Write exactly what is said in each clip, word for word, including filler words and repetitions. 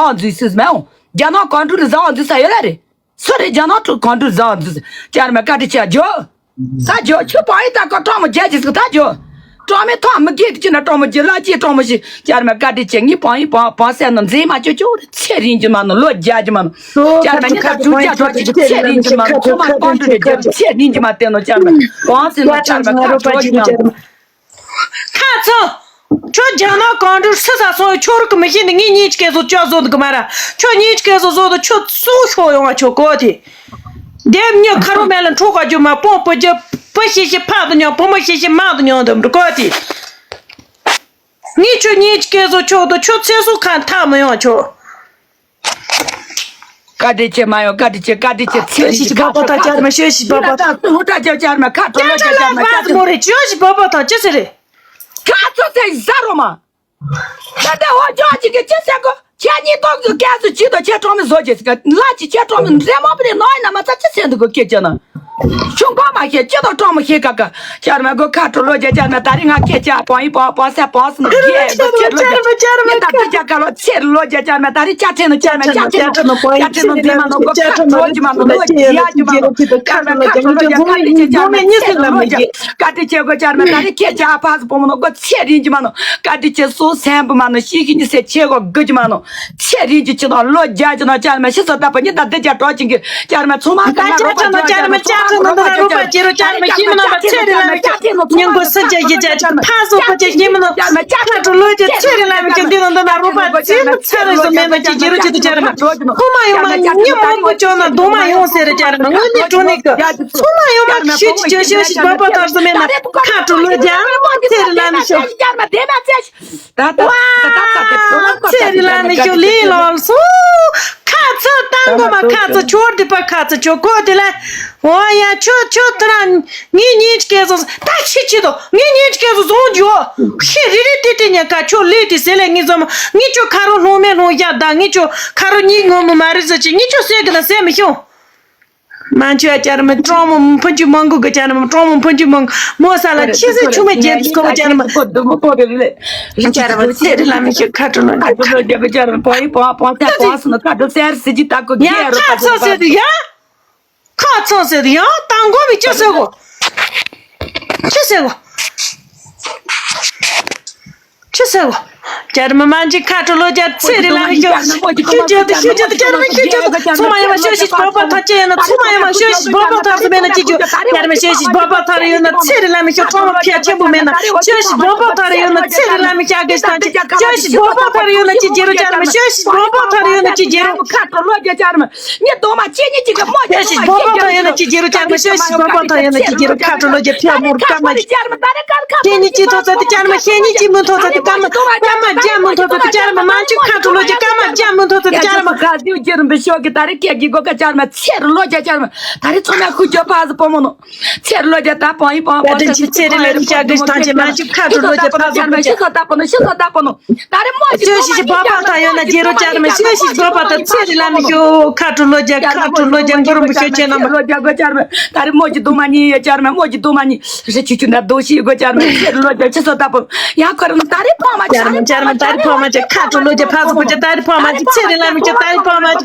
བ་འཛུལ་སྲིད་མེད་འོང་། རྒྱ་ནག་གང་འགྲོ་རེ་བཟའ་བ་འཛུལ་ས་ཡོད་ར་རེད། སུ་རེད་རྒྱ་ནག་ཁྲུ་གང་འགྲོ་བཟའ་བ་འཛུལ་ས། ཅར་མ་བཀའ་དྲིན་ཆེ་ཇོ། ད་ཇོ་ཁྱོད་པང་ཡིན་ད་ཀ་གྲོགས་མོ་རྒྱལ་གྱི་ཟིག་ད་ཇོ། གྲོགས་མོ་ཐོག་མི་དགེ་དུ་ཅི་ན་གྲོགས་མོ་རྒྱལ་ལ་ཅི་གྲོགས་མོ་ཞིག་ཅར་མ་བཀའ་དྲིན་ཆེ། ངའི་པང་ཡིན་པང་པང་སེ་ནོ་མཛེས་མ་ཅོ་ཅོ་རེད། ཚེ་རིང་གྱི་མ་ནོ་ལོ་རྒྱལ་གྱི་མ་ནོ། ཅར་མ་ངས་ད་ཅུ་ཅ་ཅོ་ཅིག་ཚེ་རིང་གྱི་མ་ནོ་ཚོ་མ་གང་འགྲོ་རེ་རྒྱལ་ཚེ་རིང་གྱི་མ་བསྟན་ནོ་ཅར་མ་པང་སེ་ནོ་ཅར་མ་ཁ་གྲོགས་ཀྱི་མ་ནོ། ཁ་ཚོ། ཁྱོད་རྒྱ་ནག་གང་འགྲོ་སུ་ས་སོང་ཡོད་ཁྱོད་རིག་གི་མི་ཤེས་ནི། ངའི་གཉིས་ཀྱི་སྐད་སོ་ཅག་བཟོ་འདུག་གི་མ་ར། ཁྱོད་གཉིས་ཀྱི་སྐད་སོ་བཟོ་འདུག་ཁྱོད་སུ་ཤོག་ཡོང་བ་ཁྱོད་གོ་དེ། དེབ་ཉི་ཁ་རོ་མེ་ལ་འཕྲོག་ག་རྒྱུ་མ་སྤོང་བུ་རྒྱུ་བུ་ཤེས་ཤེས་ཕག་ཏུ་ཉོ་བུ་མོ་ཤེས་ཤེས་མག་ཏུ་ཉོ་འདུག་འགྲོ་གོ་དེ། ངས་ཁྱོད་གཉིས་ཀྱི་སྐད་སོ་ཆོག་ཏུ་ཁྱོད་ཚེ་སུ་ཁ་ཐག་མི་ཡོང་ཁྱོད། བཀའ་དྲིན་ཆེ་མ་ཡོང་བཀའ་དྲིན་ཆེ་བཀའ་དྲིན་ཆེ་ཚེ་རིང་གི་ཁ་ཐོག་ད་ཅར་མ་ཤོད་ཤི་བབ་པ་ད་སུ་ཧུ་ད་ཅར་ཅར་མ་ཁ་ཐོག་ལོ་ཅར་ཅར་མ་ཁ་ཐོག་མོ་རེ་ཅོ་ཤི་བབ་པ་ད་ཅི་ཟེར་རེད། ཁ་ཚོ་ཚེ་ཟ་རོ་མ། ད་ལྟ་འོ་ཅོ་ཅི་གི་ཅི་ཟེར་གོ་ཁྱེད་གཉིས་ཐོག་གི་སྐད་སུ་ཅི་དང་ཁྱེད་གྲོགས་མི་བཟོ་ཅེས་ཟེར་ག་ལ་ཅི་ཁྱེད་གྲོགས་མི་འདྲེ་མོ་པི་རེ་ནོ་ཡིན་ན་མ་ཚ་ཅི་ཟེར་འདུག་གོ་ཁྱེད་ཅི་ན། ཆུང་པ་མ་ཤེས་ཅི་དང་གྲོགས་མོ་ཤེས་ཀ་ཀ་ཅར་མ་གོ་ཁ་ཐོག་ལོ་ཅར་ཅར་མ་ད་རིང་ང་ཁྱེད་ཅག་པང་ཡིན་པང་པང་སེ་པང་སེ་ནོ་ཡེ་གོ་ཁྱེད་ལོ་ཅར་ཅར་མ་ཅར་མ་ད་ཁྱེད་ཅག་ཀ་ལོ་ཚེ་རིང་ལོ་ཅར་ཅར་མ་ད་རི་ཅ་ཁྲེ་ནོ་ཅར་མ་ཅ་ཁྲེ་ནོ་ཅ་ཁྲེ་ནོ་འདི་མ་ནོ་གོ་ཁ་ཁྲོ་ཅི་མ་ནོ་ལོ་ཅི་ཡ་ཅི་མ་ནོ་ཅར་མ་ཁ་ཁྲོ་ལོ་ཅར་ཁ་ཁྲི་ཅེ་ཅར་མ་ཚེ་རིང་ལོ་ཅར་བཀའ་དྲིན་ཆེ་གོ་ཅར་མ་ད་རི་ཁྱེད་ཅག་ཨ་ཕ་སུ་པོ་མ་ནོ་གོ་ཚེ་རིང་ཅི་མ་ནོ་བཀའ་དྲིན་ཆེ་སོ་སེམས་པོ་མ་ནོ་ཤི་ཤི་ཉི་སེ་ཆེ་གོ་གོ་ཅི་མ་ནོ་ཚེ་རིང་ཅི་ཅི་ནོ་ལོ་ཅར་ཅི་ནོ་ཅར་མ་ཤི་སོ་ད་པ་ཉི་ད་དེ་ཅར་གྲོ་ཅི་གི་ཅར་མ་ཚོ་མ་ད་ཅར་ཅི་ནོ་ཅར་མ་ཅར་ཅི་ནོ་ད་རུ་པ་ཅི་རུ་ཅར་མ་ཤི་མ་ནོ་ཚེ་རིང་ལ་མི་ཤི་ཉིན་གོ་སུ་ཅ་ཡི་ཅ་ཅི་ཕ་སོ་པ་ཅི་ཤི་མ་ནོ་ཁ་ཁྲོ་ལོ་ཅི་ཚེ་རིང་ལ་མི་ཤི་འདི་ནོ་ད་ན་རུ་པ་ཅི་ཚ་རེ་སོ་མེ་མ་ཅི་ཅི་རུ་ཅི་དུ་ཅར་མ་ཁོ་མ་ཡོང་མ་ཉི་མོ་གོ་ཅོ་ན་དུ་མ་ཡོང་ཟེར་ཅར་མ་ངུ་ནི་ཀྲུ་ནི་ཀ་ཚོ་མ་ཡོང་མ་ཤི་ཅི་ཅི་ཤི་ཤི་བ་པ་ཐར་སོ་མེ་ན་ཁ་ཁྲོ་ལོ་ཅི་ཚེ་རིང་ལ་མི་ཤི་ད་ད་ད་ད་ད་ད་ཚེ་རིང་ལ་མི་ཤོ་ལི་ལོག་སོ། ཁ་ཚ་ཏང་གོ་མ་ཁ་ཚ་ཆོར་དི་པ་ཁ་ཚ་ཆོ་གོ་དི་ལ། འོ་ཡ་ཆོ་ཆོ་ཏི་ར། ངའི་ཉིན་སྐད་སོ་ད་ཆི་ཆི་དོ་ངའི་ཉིན་སྐད་སོ་བཟུང་འཇོ། ཤི་རི་རི་ཏི་ཏི་ཉ་ཁ་ཆོ་ལི་ཏི་སེ་ལེ་ངི་ཟོ་མ་ངི་ཆོ་ཁ་རོ་ལྷོང་མེ་ལྷོང་ཡ་ད་ངི་ཆོ་ཁ་རོ་ཉི་ངོ་མ་མ་རི་ཟ་ཆི་ངི་ཆོ་སེ་གི་ན་སེ་མི་ཤོ། མ་འཆི་བ་ཅར་མ་ཀྲོང་མོ་ཕུན་ཆུ་མང་གུ་གི་ཅར་མ་ཀྲོང་མོ་ཕུན་ཆུ་མང་མོ་ས་ལ་ཆི་སི་ཆུ་མ་རྒྱལ་སི་ཀོ་ཅར་མ་ཅར་མ་ཚེ་རི་ལ་མི་ཤི་ཁ་ཏྲོ་ལ་ཅར་མ་པ་ཡི་པ་པ་ཏ་པ་སི་ནོ་ཁ་ཏྲོ་སེར་སི་ཇི་ཏ་ཀོ་ཡ་གེ་རོ་ཁ་ཚོ་སེ་དུ་ཡ་ཁ་ཚོ་སེ་དུ་ཡ་ཏང་གོ་མི་ཅི་སེ་གོ་ཅི་སེ་གོ། ཅི་ཟེར་བ། ཅར་མ་མ་འཇིག་ཁ་ཁྲོ་ལོ་ཅར་ཚེ་རི་ལ་མི་ཤོ། ཤུ་ཅི་དུ་ཤུ་ཅི་དུ་ཅར་མ་ཤུ་ཅི་དུ་ཚོ་མ་ཡོང་མ་ཤོ་ཤི་བོ་བོ་ཐ་ཅེ་ཡ་ན་ཚོ་མ་ཡོང་མ་ཤོ་ཤི་བོ་བོ་ཐ་རུ་མེ་ན་ཅི་ཅུ་ཅར་མ་ཤོ་ཤི་བོ་བོ་ཐ་རུ་ཡོད་ན་ཚེ་རི་ལ་མི་ཤོ་ཁྲོ་མ་ཕྱ་ཆེན་པོ་མེ་ན་ཤོ་ཤི་བོ་བོ་ཐ་རུ་ཡོད་ན་ཚེ་རི་ལ་མི་ཤ་གེ་སྟན་ཅི་ཤོ་ཤི་བོ་བོ་ཐ་རུ་ཡོད་ན་ཅི་ཇི་རུ་ཅར་མ་ཤོ་ཤི་བོ་བོ་ཐ་རུ་ཡོད་ན་ཅི་ཇི་རུ། ཁ་ཁྲོ་ལོ་ཅར་ཅར་མ། ཉི་དོ་མ་ཅི་ཉི་ཅི་གི་མོ་ཅི་ཤོ་ཤི་བོ་བོ་ཐ་ཡོད་ན་ཅི་ཇི་རུ་ཅར་མ་ཤོ་ཤི་བོ་བོ་ཐ་ཡོད་ན་ཅི་ཇི་རུ་ཁ་ཁྲོ་ལོ་ཅར་ཕྱ་མུར་ཀ་མ་ཅི། ཁྱེད་གཉིས་ཀྱིས་ཐོག་ཚད་དུ་ཅར་མ་ཁྱེད་གཉིས་ཀྱིས་མུ་ཐོག་ཚད་དུ་ཀ་མ་ཀ་མ་ཇ་མུ་ཐོག་ཚད་དུ་ཅར་མ་མ་ཅུ་ཁ་ཁྲོ་ལོ་ཅི་ཀ་མ་ཇ་མུ་ཐོག་ཚད་དུ་ཅར་མ། ཁ་ཟིའུ་ཅི་རུ་འབི་ཤོག་གི་ད་རེ་ཁྱེད་ཀྱིས་གོ་ཀ་ཅར་མ་ཚེ་རུ་ལོ་ཅ་ཅར་མ་ད་རེ་ཚོ་མ་ཁུ་ཇོ་ཕ་ཟི་པོ་མོ་ནོ། ཚེ་རུ་ལོ་ཅ་ད་པོ་ཡི་པོ་པོ་ད་ཅི་ཚེ་རུ་ལོ་ཅ་གི་ཐང་ཅེ་མ་ཅུ་ཁ་ཁྲོ་ལོ་ཅ་ཕ་ཟི་པོ་ཅ། ཤི་སོ་ད་པོ་ནོ་ཤི་སོ་ད་པོ་ནོ། ད་རེ་མོ་ཅི་ཤོ་ཤི་ཤི་བོ་བོ་ཐ་ཡོད་ན་ཇི་རུ་ཅར་མ་ཤི་ཤི་བོ་བོ་ད་ཚེ་རི་ལ་མི་ཤོ་ཁ་ཁྲོ་ལོ་ཅ་ཁ་ཁྲོ་ལོ་ཅ་མགོ་རུ་མི་ཤོ་ཅེ་ན་མ། ལོ་ཅ་གོ་ཅར་མ་ད་རེ་མོ་ཅི་དུ་མ་ཉི་ཡོད་ཅར་མ་མོ་ཅི་དུ་མ་ཉི། རི་ཆུ་ཆུ་འདྲ་རྡོ་ཤི་གོ་ཅར་མ་ཚེ་རི་ལོ་ཅ་ཤི་སོ་ད་པོ། ཡ་ཁོ་རང་ད་རེ་ཕོ་མ་ཅར་མ་ཅར་མ་ད་རེ་ཕོ་མ་ཅ་ཁ་ཁྲོ་ལོ་ཅ་ཕ་སོ་པོ་ཅ་ད་རེ་ཕོ་མ་ཅ་ཚེ་རི་ལ་མི་ཅ་ད་རེ་ཕོ་མ་ཅ་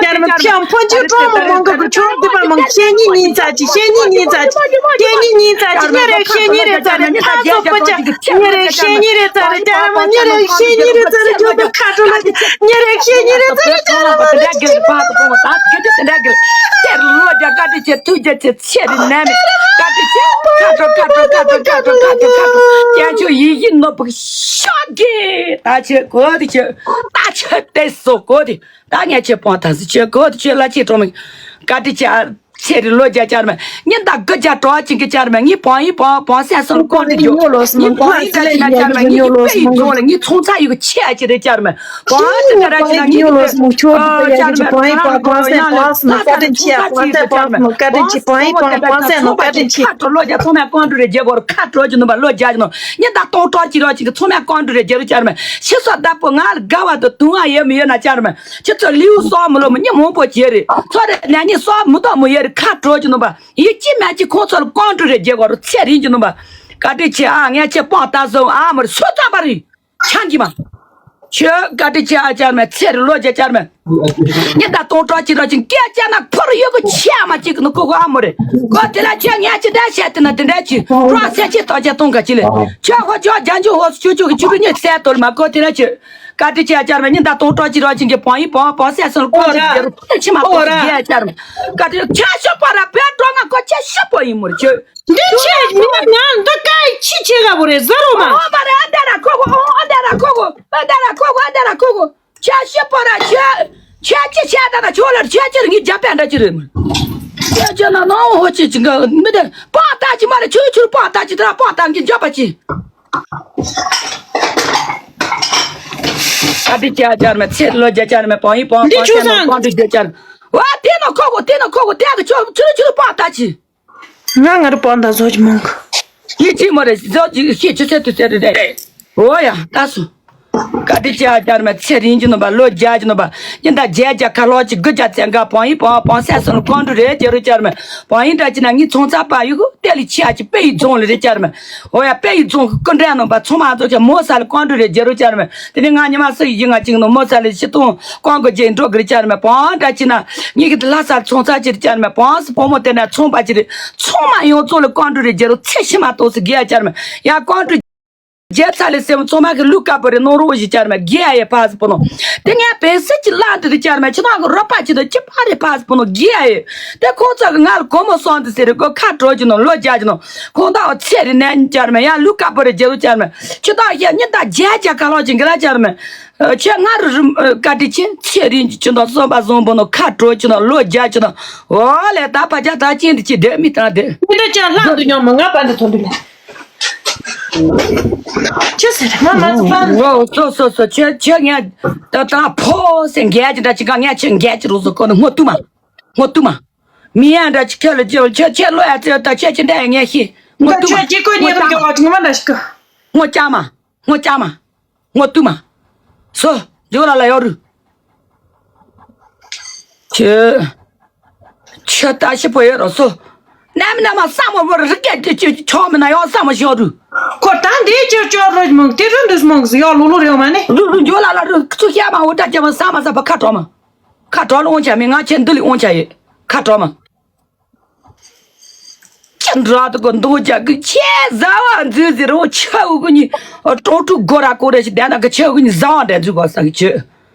ཅར་མ་ཕྱམ་ཕོ་ཅུ་ཀྲོང་མོ་མང་གོ་གོ་ཆོར་དུ་པ་མང་ཁྱེད་གཉིས་གཉིས་ཚ་ཅི་ཁྱེད་གཉིས་གཉིས་ཚ་ཅི་ཁྱེད་གཉིས་གཉིས་ཚ་ཅི་ཉེ་རེ་ཁྱེད་གཉིས་རེ་ཚ་རེ་ཕ་སོ་པོ་ཅ། ཉེ་རེ་ཤེས་ཉེ་རེ་ཙ་རེ་ཅར་མ་ཉེ་རེ་ཤེས་ཉེ་རེ་ཙ་རེ་ཅོ་དོ་ཁ་ཁྲོ་ལ་ཅི་ཉེ་རེ་ཤེས་ཉེ་རེ་ཙ་རེ་ཅར་མ་ཉེ་རེ་ཤེས་ཉེ་རེ་ཙ་རེ་ཅོ་དོ། ལོ་རྒྱ་བཀའ་དྲིན་ཆེ་ཐུགས་རྗེ་ཆེ་ཚེ་རིང་ནད་མེད་བཀའ་དྲིན་ཆེ། ཁ་ཁྲོ་ཁ་ཁྲོ་ཁ་ཁྲོ་ཁ་ཁྲོ་ཁ་ཁྲོ་ཁ་ཁྲོ་ཀྱང་ཆུ་ཡིད་བཞིན་ནོར་བུ་ཤོག་གི་ད་ཆེ་གོ་དི་ཆེ་ད་ཆེ་ཏེ་སོ་གོ་དི་ད་ངས་ཆེ་སྤོང་ཐང་སི་ཆེ་གོ་དི་ཆེ་ལ་ཆེ་གྲོང་མི་བཀའ་དྲིན་ཆེ། ཚེ་རིང་ལོ་བརྒྱ་བཅར་མ། ཉིན་ད་དགུ་བརྒྱ་གྲོགས་ཅིག་གི་བཅར་མ། ངའི་བང་ཡི་བང་བང་སེ་སོང་ཀོང་ཏི་ཡོ། ངའི་བང་ཡི་ད་ཅི་ན་བཅར་མ། ངའི་པེ་ཡི་ཐོང་ལ་ངའི་ཚོང་ཚ་ཡི་གི་ཆེ་ཨ་ཅི་རེ་བཅར་མ། བང་ཏི་ད་ར་ཅི་ན་ངའི་པེ་ཡི་ཐོང་ཨ་བཅར་མ། བང་ཡི་བང་བང་སེ་བང་སེ་ནོ་བཀའ་དྲིན་ཆེ། བང་སེ་བང་སེ་ནོ་བཀའ་དྲིན་ཆེ། བང་ཡི་བང་བང་སེ་ནོ་བཀའ་དྲིན་ཆེ། ཁ་གྲོ་ལོ་བརྒྱ་ཚང་མ་ཀོང་ཏུ་རེ་རྒྱལ་གོར་ཁ་གྲོ་ཅི་ནོ་བ་ལོ་བརྒྱ་ཅི་ནོ། ཉིན་ད་སྟོང་གྲོགས་ཅི་རོགས་ཅི་གི་ཚང་མ་ཀོང་ཏུ་རེ་རྒྱལ་རུ་བཅར་མ། ཤི་སོ་བདག་པོ་ང་ལ་དགའ་བ་དང་དུང་བ་ཡོད་མི་ཡོད་ན་བཅར་མ། ཁྱེད་ཚོ་ལིའུ་སོགས་མི་ལོ་མི་ཉིན་མང་པོ་བྱས་རེད། ཚོ་རེ་ནས་ཉིན་སོགས་མི་ཐོག་མི་ཡོད་རེད། ཁ་གྲོ་གྱི་ནོ་བ་ཡིད་ཀྱི་མ་ཀྱི་ཁོང་ཚོ་ལ་ཀོང་ཀྲུ་རེ་རྒྱལ་གོ་རུ་ཚེ་རིང་གྱི་ནོ་བ། བཀའ་དྲིན་ཆེ་ཨ། ངས་ཁྱེད་སྤོང་ལྟ་སོང་ཨ། མར་སུ་ཙམ་པ་རེད་ཆང་གི་མ། ཁྱོད་བཀའ་དྲིན་ཆེ་ཨ་ཅར་མ་ཚེ་རིང་ལོ་བརྒྱ་ཅར་མ། ཉི་ཟླ་སྟོང་ཕྲག་གཅིག་རང་བཞིན་སྐད་ཆ་ན་ཕུར་ཡོད་གི་ཆེ་མ་གཅིག་ནི་ཁོ་ཁོ་ཨ་མོ་རེད། ཁོ་དེ་ལ་ཁྱོད་ངས་ཅི་འདྲ་བཤད་དེ་ན་དེ་འདྲ་ཅི་རང་སེམས་ཅི་ལྟ་ཅི་གཏོང་ག་ཅི་ལས། ཁྱོད་ཁོ་ཅོག་རྒྱ་འཇུ་ཧོ་སུ་ཆུ་ཆུ་གི་ཆུ་རུ་ཉོས་སད་དོར་མ་ཁོ་དེ་ལ་ཅི། བཀའ་དྲིན་ཆེ་ཨ་ཅར་མ་ཉི་ཟླ་སྟོང་ཕྲག་གཅིག་རང་བཞིན་གྱི་བང་ཡིན་བང་བང་སད་སོང་ཁོ་ཅི་རྒྱལ་རུ་ཕུར་ཆི་མ་གཏོགས་རྒྱལ་ཨ་ཅར་མ། བཀའ་དྲིན་ཁྱོད་ཤོག་པ་ར་བོད་གྲོགས་ང་ཁོ་ཁྱོད་ཤོག་པ་ཡིན་མོར་ཁྱོད། འདི་ཆེ་མི་ན་ང་འདི་ཀའི་ཆི་ཆེ་ག་བོ་རེད་ཟ་རོ་མ། ཨོ་མ་རེད། ཨ་འདྲ་ར་ཁོ་གོ་ཨོ་ཨ་འདྲ་ར་ཁོ་གོ་ཨ་འདྲ་ར་ཁོ་གོ་ཨ་འདྲ་ར་ཁོ་གོ་ཁྱོད་ཤི་པོ་ར་ཁྱོད་ཁྱོད་ཅི་བྱས་ད་ན་ཁྱོད་ལ་ཁྱོད་ཅི་ར་ངའི་རྒྱབ་པ་འདྲ་ཅི་རེད་མ། ཁྱོད་ཅི་ན་ནང་ཧོ་ཅི་ཅི་འགའ་མི་འདྲ་པང་ལྟ་ཅི་མ་རེད། ཆུ་ཆུར་པང་ལྟ་ཅི་ད་པང་ལྟ་གི་རྒྱབ་པ་ཅི། ཨ་དེ་ཅ་ཅར་མ་ཚེ་ལོ་བརྒྱ་ཅར་མ་པང་ཡིན་པང་འདི་པང་ཆུ་ཅར་མ་སང་པང་དུ་བརྒྱ་ཅར། ཝ་དེ་ན་ཁོ་གོ་དེ་ན་ཁོ་གོ་དེ་གི་ཆུ་ཆུ་ཆུ་པང་ལྟ་ཅི། ང་ང་རུ་པང་ད་བཟོ་གི་མང་གི། ཡིད་ཆེས་མོ་རེད་བཟོ་གི་ཤེས་ཆུ་ཚད་དུ་ཚད་རེད། འོ་ཡ་ལྟ་སོ། བཀའ་དྲིན་ཆེ་ཨ་ཅར་མ་ཚེ་རིང་གི་ནོ་པ་ལོ་བརྒྱ་གི་ནོ་པ་ཡིན་ད་བརྒྱད་བརྒྱ་ཁ་ལོག་ཅི་དགུ་བརྒྱ་ཚན་འགའ་པང་ཡིན་པང་པང་སད་སོང་ཀོང་ཀྲུ་རེད་རྒྱལ་རུ་ཅར་མ་པང་ཡིན་འདྲ་ཅི་ན་ངའི་ཚོང་ཚ་པ་ཡི་གུ་དེ་ལི་ཆེ་ཨ་ཅི་པེ་ཡི་རྫོང་ལི་རེད་ཅར་མ། འོ་ཡ་པེ་ཡི་རྫོང་གི་སྐུ་འདྲ་ནོ་པ་ཚོང་མ་ཚོ་ཆ་མོ་ས་ལི་ཀོང་ཀྲུ་རེད་རྒྱལ་རུ་ཅར་མ། དེ་ནས་ང་ཉི་མ་སུ་ཡི་ང་གཅིག་ནོ་མོ་ས་ལི་ཤི་ཏོང་ཀོང་གོ་རྗེས་འགྲོ་གི་རེད་ཅར་མ་པང་འདྲ་ཅི་ན། ངེད་ཀྱི་ལྷ་སར་ཚོང་ཚ་ཅིར་བཅར་མ་པང་སི་བུ་མོ་དེ་ན་ཚོང་པ་ཅིར་ཚོང་མ་ཡོངས་རྫོགས་ལ་ཀོང་ཀྲུ་རེ་རྒྱལ་རོ་ཚེ་ཕྱི་མ་ཏོག་སི་རྒྱལ་བཅར་མ་ཡ་ཀོང་ཀྲུ་རྒྱལ་ཚ་ལེ་སེམས་ཚོང་མ་གི་ལུག་དཀར་པོ་རེ་ནོ་རོ་ཞིག་བཅར་མ་རྒྱལ་ཡེ་པ་སི་བུ་ནོ། དེ་ངས་བེན་སི་ཅི་ལ་འདི་རེ་བཅར་མ་ཕྱི་ནང་གི་རོ་པ་ཅི་དང་ཅི་པ་རེ་པ་སི་བུ་ནོ་རྒྱལ་ཡེ། དེ་ཁོང་ཚོ་གི་ང་ལ་གོ་མོ་སོང་དེ་ཟེར་རེ་གོ་ཁ་གྲོ་ཅི་ནོ་ལོ་རྒྱ་ཅི་ནོ་ཁོང་ད་ཚེ་རེ་ནས་བཅར་མ་ཡ་ལུག་དཀར་པོ་རེ་རྒྱལ་རོ་བཅར་མ་ཁྱི་ད་ཡ་ཉི་ད་རྒྱལ་རྒྱལ་ཁ་ལོ་ཅི་འགི་ལ་བཅར་མ། ཁྱོད་ང་རུ་རུ་བཀའ་དྲིན་ཆེ་ཚེ་རིང་གི་ཁྱི་དང་གསོན་པ་བཟང་པོ་ནོ་ཁ་དྲོ་ཁྱི་དང་ལོ་བརྒྱ་ཁྱི་དང་འོ་ལས་ད་པ་ཅག་ད་ཅན་དུ་ཅི་བསྡད་མི་དང་བསྡད། མི་འདྲ་ཅག་ལྷག་ཏུ་ཉོ་མ་ང་པ་འདི་ཐོན་དུ་ལ། ཅི་ཟེར་ང་མ་ཟི་པ་འོ་སོ་སོ་སོ་ཁྱོད་ཁྱོད་ངས་ད་ད་ཕོ་སེ་འགས་ཀྱི་འདྲ་ཅི་ག་ངས་ཁྱོད་འགས་ཀྱི་རུ་སོ་ཁོ་ནི་སྔོ་ཏུ་མ་སྔོ་ཏུ་མ་མི་ཡང་འདྲ་ཅི་ཁྱོད་ལ་ཅི་ཁྱོད་ཁྱོད་ལོ་ཡ་ཚེ་ད་ཁྱོད་ཅི་འདྲ་ཡ་ངས་ཤི་སྔོ་ད་ཏུ་མ་ཅི་ཁོ་ཉེ་རུ་སྔོ་ཀྱག་མ་སྔོ་ཀྱག་མ། སྔོ་ལྕགས་མ། སྔོ་ལྕགས་མ། སྔོ་ཏུ་མ། སོ། འཇོ་ལ་ལ་ཡོད་རུ། ཁྱོད། ཁྱོད་ལྟ་ཞིབ་པོ་ཡོད་རུ་སོ། ནམ་ནམ་ས་མོ་བོར་རི་སྐད་ཅི་ཅི་ཆོག་མི་ན་ཡང་ས་མོ་ཤོར་རུ། ཁོ་ད་འདི་ཅི་ཅོ་རུ་མོང་དེ་རུ་འདུས་མོང་ཟི་ཡང་ལུ་ལུ་རེ་མ་ནི། རུ་རུ་འཇོ་ལ་ལ་རུ་ཚུ་ཤ་མ་འོ་ད་ཅི་མ་ས་མ་ས་པ་ཁ་གྲོ་མ། ཁ་གྲོ་ལ་འོང་ཆ་མི་ང་ཁྱེད་འདི་ལི་འོང་ཆ་ཡེ། ཁ་གྲོ་མ། ཁྱེད་འགྲོ་དུ་གོ་འདུག་ཅག་གི་ཁྱེད་ཟ་བ་འཛུལ་ཟེར་རོ་ཆ་འུ་གུ་ཉི་ཀྲོང་ཀྲུ་གོ་ར་གོ་ར་ཞིག་དེ་ན་གི་ཆ་འུ་གུ་ཉི་ཟ་བ་འདྲ་འཛུལ་གོ་ས་གི་ཆུ།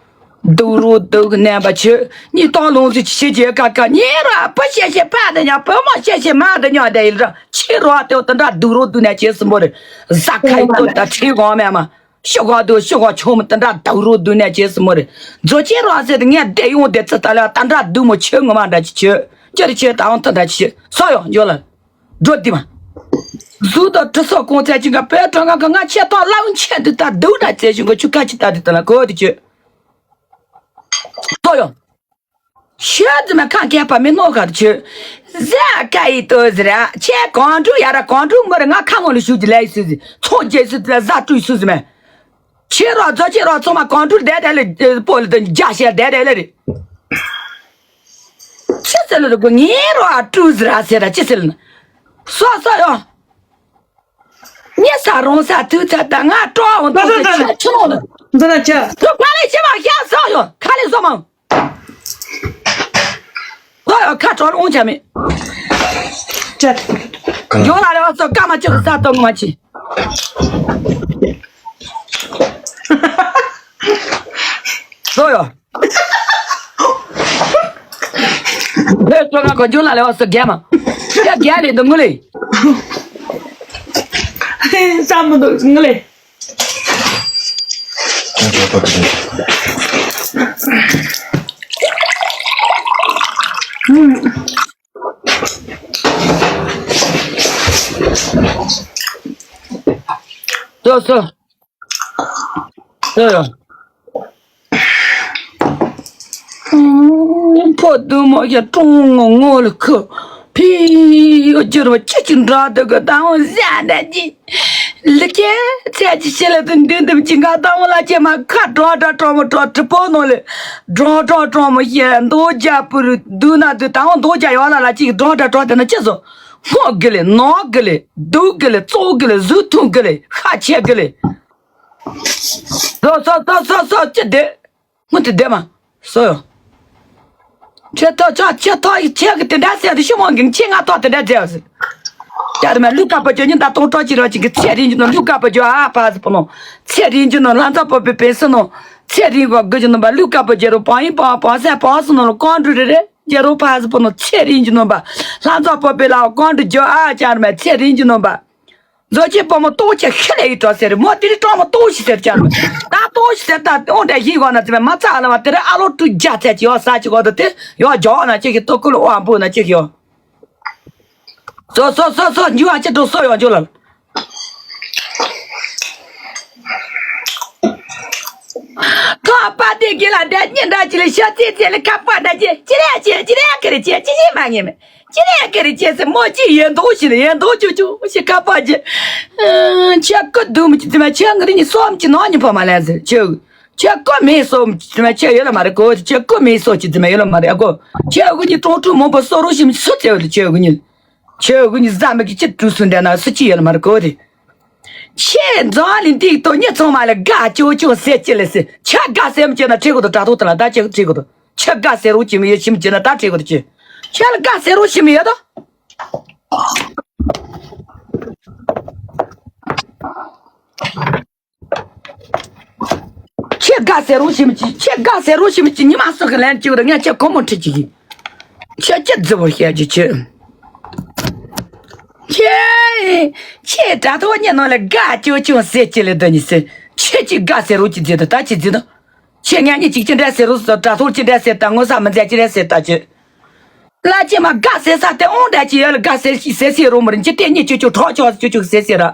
འདུག་རོ་འདུག་གི་རྣམ་པ་ཆུ་ཉི་སྟོང་ལོང་ཟི་ཆི་ཆི་ཀ་ཀ་ཉེ་ར་བུ་ཤེ་ཤེ་ཕ་དེ་ཉ་བུ་མོ་ཤེ་ཤེ་མ་དེ་ཉ་དེ་ཡིན་ར་ཆི་རོ་དེ་དེ་འདྲ་འདུག་རོ་འདུག་ན་ཆེ་སུ་མོ་རེ་ཟ་ཁ་ཡི་ཏོ་ད་ཁྲི་གོང་མེ་མ། ཤོག་ཁ་དུ་ཤོག་ཁ་ཆུང་མི་དེ་འདྲ་དག་རུ་དུ་ནས་བྱེད་སྲིད་མོ་རེད། རྫོ་ཆེན་རང་ཟེར་ཏེ་ངས་བསྡད་ཡོང་བསྡད་ཚེ་ད་ལ་དེ་འདྲ་སྡུག་མོ་ཆོས་ངོ་མ་འདྲ་ཅི་ཆོས་ཅི་རེད་ཆོས་ད་འོང་ཐ་འདྲ་ཅི་ཆོས་སོ་ཡོང་འཇོག་ལ་འགྲོ་དི་མ། གཟུགས་དང་གྲི་སོགས་གོང་ཚད་ཅི་འགའ་བོད་དྲང་ང་ག་ང་ཆེ་ཐང་ལ་འུན་ཆེ་འདི་ད་སྡུག་འདྲ་བྱེད་བཞིན་གོ་ཆུ་ཁ་ཅི་ད་འདི་ད་ལ་གོ་དི་ཆོས་སོ་ཡོང་། ཤོད་ཙི་མ་ཁ་མཁས་པ་མི་ནོར་གར་ཆོད། ཟ་ཀ་ཡི་ཏོ་ཟི་ར་ཁྱེད་གང་འགྲུ་ཡ་ར་གང་འགྲུ་མོ་ར་ང་ཁ་ངོ་ལ་ཞུ་གི་ལས་སུ་ཟི་ཚོང་རྒྱས་སུ་ཟི་ཟ་སྤྲུལ་སུ་ཟི་མེ། ཁྱེད་རོགས་རྫོ་ཁྱེད་རོགས་ཚང་མ་གང་འགྲུ་བསྡད་བསྡད་ལ་སྤོ་ལ་དང་རྒྱ་ཤེར་བསྡད་བསྡད་ལ་རེད། ཅི་ཟེར་ལ་རུ་གོ་ངའི་རོགས་ཨ་སྤྲུལ་ཟི་ར་ཟེར་ར་ཅི་ཟེར་ལ་ན། སོ་སོ་ཡོང་། ངས་ས་རོང་ས་དུས་ཚོད་ད་ང་སྤྲོ་འོང་དུས་ཚོད་ཆ་ཆུ་ལོང་ལ། འདི་ན་ཆ། དུ་ཁ་ལས་ཆེ་བ་ཤ་སོ་ཡོང་ཁ་ལས་སོ་མང་། ལོ་ཡོ་ཁ་གྲོལ་འོང་ཆ་མེད། ཅེ། ཡོ་ལ་རེ་བ་སོ་ཀ་མ་ཅི་གི་ས་གཏོང་མ་ཅི། ལོ་ཡོ། ལོས་སོ་ང་གོ་ཇུ་ལ་རེ་བ་སོ་རྒྱལ་མ། ཡ་རྒྱལ་ལེ་འདི་ངུ་ལེ། ས་མི་འདུག་ངུ་ལེ། སོ་སོ། སོ་ཡོ། ཕོ་དུ་མོ་ཡ་ཀྲུང་ངོ་ངོ་ལ་ཁུ། ཕི་ཡོ་ཅི་རོ་ཅི་ཅི་འདྲ་དུ་གི་ད་འོ་ཟ་འདྲ་ཅི། ལི་ཀེ་ཚད་ཀྱི་ཤི་ལ་དུ་འདུན་འདུམ་གྱི་ང་ད་འོ་ལ་ཅེ་མ་ཁ་གྲོ་གྲོ་གྲོ་མོ་གྲོ་གྲི་པོ་ནོ་ལེ། གྲོ་གྲོ་གྲོ་མོ་ཤེ་མདོ་རྒྱ་པུ་རུ་དུ་ན་དུ་ད་འོ་མདོ་རྒྱ་ཡོ་ལ་ལ་ཅིག་གྲོ་གྲོ་གྲོ་དེ་ན་ཅི་སོ། སྔོ་གི་ལེ་ནོ་གི་ལེ་སྡུག་གི་ལེ་བཙོག་གི་ལེ་གཟུགས་ཐུང་གི་ལེ་ཤ་ཆེ་གི་ལེ། སོ་སོ་སོ་སོ་སོ་ཅི་བསྡད། སྔོན་དུ་བསྡད་མ། སོ་ཡོ། ཁྱེད་ཐོག་ཅག་ཁྱེད་ཐོག་ཁྱེད་ཀྱི་དེ་འདྲ་ཟེར་དུ་ཤི་མོ་གིན་ཁྱེད་ང་ཐོག་དེ་འདྲ་མཛད་ཟེར། ཡར་མ་ལུག་དཀར་པོ་ཇོ་ཉིན་ད་སྟོང་ཕྲག་གཅིག་རོགས་གཅིག་གི་ཚེ་རིང་གི་ནང་ལུག་དཀར་པོ་ཇོ་ཨ་ཕ་ཟི་པོ་ནོ། ཚེ་རིང་གི་ནང་ལྷ་མཛངས་པོ་པའི་པའི་སི་ནོ། ཚེ་རིང་གོ་དགུ་གི་ནང་པ་ལུག་དཀར་པོ་ཇོ་རུ་པང་ཡིན་པང་པང་སན་པང་སི་ནོ་ལ་ཀོང་འབྲུ་རེ་རེ་ཇོ་རུ་ཕ་ཟི་པོ་ནོ། ཚེ་རིང་གི་ནང་པ་ལྷ་མཛངས་པོ་པའི་ལ་ཀོང་འབྲུ་ཇོ་ཨ་ཅར་མ་ཚེ་རིང་གི་ནང་པ། མཛོ་ཆེན་པོ་མོ་ལྟོགས་ཆེ་ཤི་ལེ་ཡི་དྲོ་ཟེར་མོ་དེ་རི་སྤྲང་མོ་ལྟོགས་ཤི་ཟེར་ཅར་མ། ད་ལྟོགས་ཤི་ཟེར་ད་ཨོང་འདྲ་ཡིན་གོ་ན་ཙི་མ་མ་ཚ་ཨ་ལ་བ་དེ་རི་ཨ་ལོ་ཀྲུ་རྒྱ་ཚད་ཅི་ཡོ་ས་ཅི་གོ་ད་དེ་ཡོ་ཇོ་ན་ཅི་ཤི་ཏོ་ཀུ་ལ་ཨོ་ཨ་འབུ་ན་ཅི་ཤི་ཡོ། སོ་སོ་སོ་སོ་འཇུ་ཨ་ཅི་འགྲོ་སོ་ཡོང་འཇུ་ལ། ཁ་པ་དེ་གི་ལ་དེ་ཉིན་འདྲ་ཅི་ལ་ཤ་ཙེ་ཙེ་ལ་ཁ་པ་འདྲ་ཅི་ཅི་རེ་ཅི་ཅི་རེ་ཁ་རེ་ཅི་ཅི་ཅི་མ་ངེ་མེ་ཅི་རེ་ཁ་རེ་ཅི་སེ་མོ་ཅི་ཡེ་འདོག་ཤི་ལ་ཡེ་འདོག་ཅུ་ཅུ་ཤི་ཁ་པ་ཅི། ཁྱེད་ཀོ་དུ་མི་ཅི་ཙི་མ་ཁྱེད་ང་རི་ཉི་སོམ་ཅི་ནོ་ཉི་ཕོ་མ་ལན་ཟེར་ཁྱེད། ཁྱེད་ཀོ་མེ་སོམ་ཅི་ཙི་མ་ཁྱེད་ཡོད་ལ་མ་རེ་གོ་ཁྱེད་ཀོ་མེ་སོ་ཅི་ཙི་མ་ཡོད་ལ་མ་རེ་ཨ་གོ། ཁྱེད་གུ་ཉི་ཀྲོང་ཀྲུ་མོ་པ་སོ་རུ་ཤི་མི་སུ་ཙེ་ཡོད་ལ་ཁྱེད་གུ་ཉི། ཁྱེད་གུ་ཉི་ཟ་མི་གི་ཅི་ཀྲུ་སུན་འདྲ་ན་སུ་ཅི་ཡོད་ལ་མ་རེ་གོ་དེ། ཁྱེད་རྫོང་ལི་འདི་ཏོ་ཉི་ཚང་མ་ལ་དགའ་ཅོ་ཅོ་ཟེར་ཅི་ལེ་ཟེར། ཁྱེད་དགའ་ཟེར་མི་ཅོ་ན་ཁྲིད་གོ་དོ་དྲ་ཐོག་དེ་ལ་ད་ཁྱེད་ཁྲིད་གོ་དོ། ཁྱེད་དགའ་ཟེར་རོ་ཅི་མི་ཡོད་ཤི་མི་ཅོ་ན་ད་ཁྲིད་གོ་དོ་ཅི། ཁྱེད་ལ་དགའ་ཟེར་རོ་ཤི་མི་ཡོད་དོ། ཁྱེད་དགའ་ཟེར་རོ་ཤི་མི་ཅི་ཁྱེད་དགའ་ཟེར་རོ་ཤི་མི་ཅི་ཉི་མ་སོགས་ཀྱི་ལན་ཅིག་ར་ངས་ཁྱེད་ཁོ་མོ་ཁྲིད་ཅིག་ཡིན། ཁྱེད་ཁྱེད་རྫི་བོར་བཤད་ཀྱི་ཁྱེད། ཁྱེད། ཁྱེད་དྲ་ཐོག་ཉེ་ནང་ལ་དགའ་ཅོ་ཅོ་ཟེར་ཅི་ལེ་འདི་ཉི་ཟེར། ཁྱེད་ཅིག་དགའ་ཟེར་རོ་ཅི་ཟེར་དུ་ད་ཅི་ཟེར་དུ། ཁྱེད་ངས་ཉི་ཅིག་ཅི་འདྲ་ཟེར་རོ་ཟེར་དྲ་ཐོག་ཅི་འདྲ་ཟེར་ད་ངོ་ས་མི་མཛད་ཅི་འདྲ་ཟེར་ད་ཅི། བླ་ཆེན་མ་དགའ་ཟེར་ས་དེ་ཨོང་འདྲ་ཅི་ཡོད་ལ་དགའ་ཟེར་ཤི་ཟེར་ཟེར་རོ་མི་རིན་ཅི་དེ་ཉི་ཅོ་ཅོ་གྲོགས་ཆོག་ཅོ་ཅོ་ཟེར་ཟེར་ར།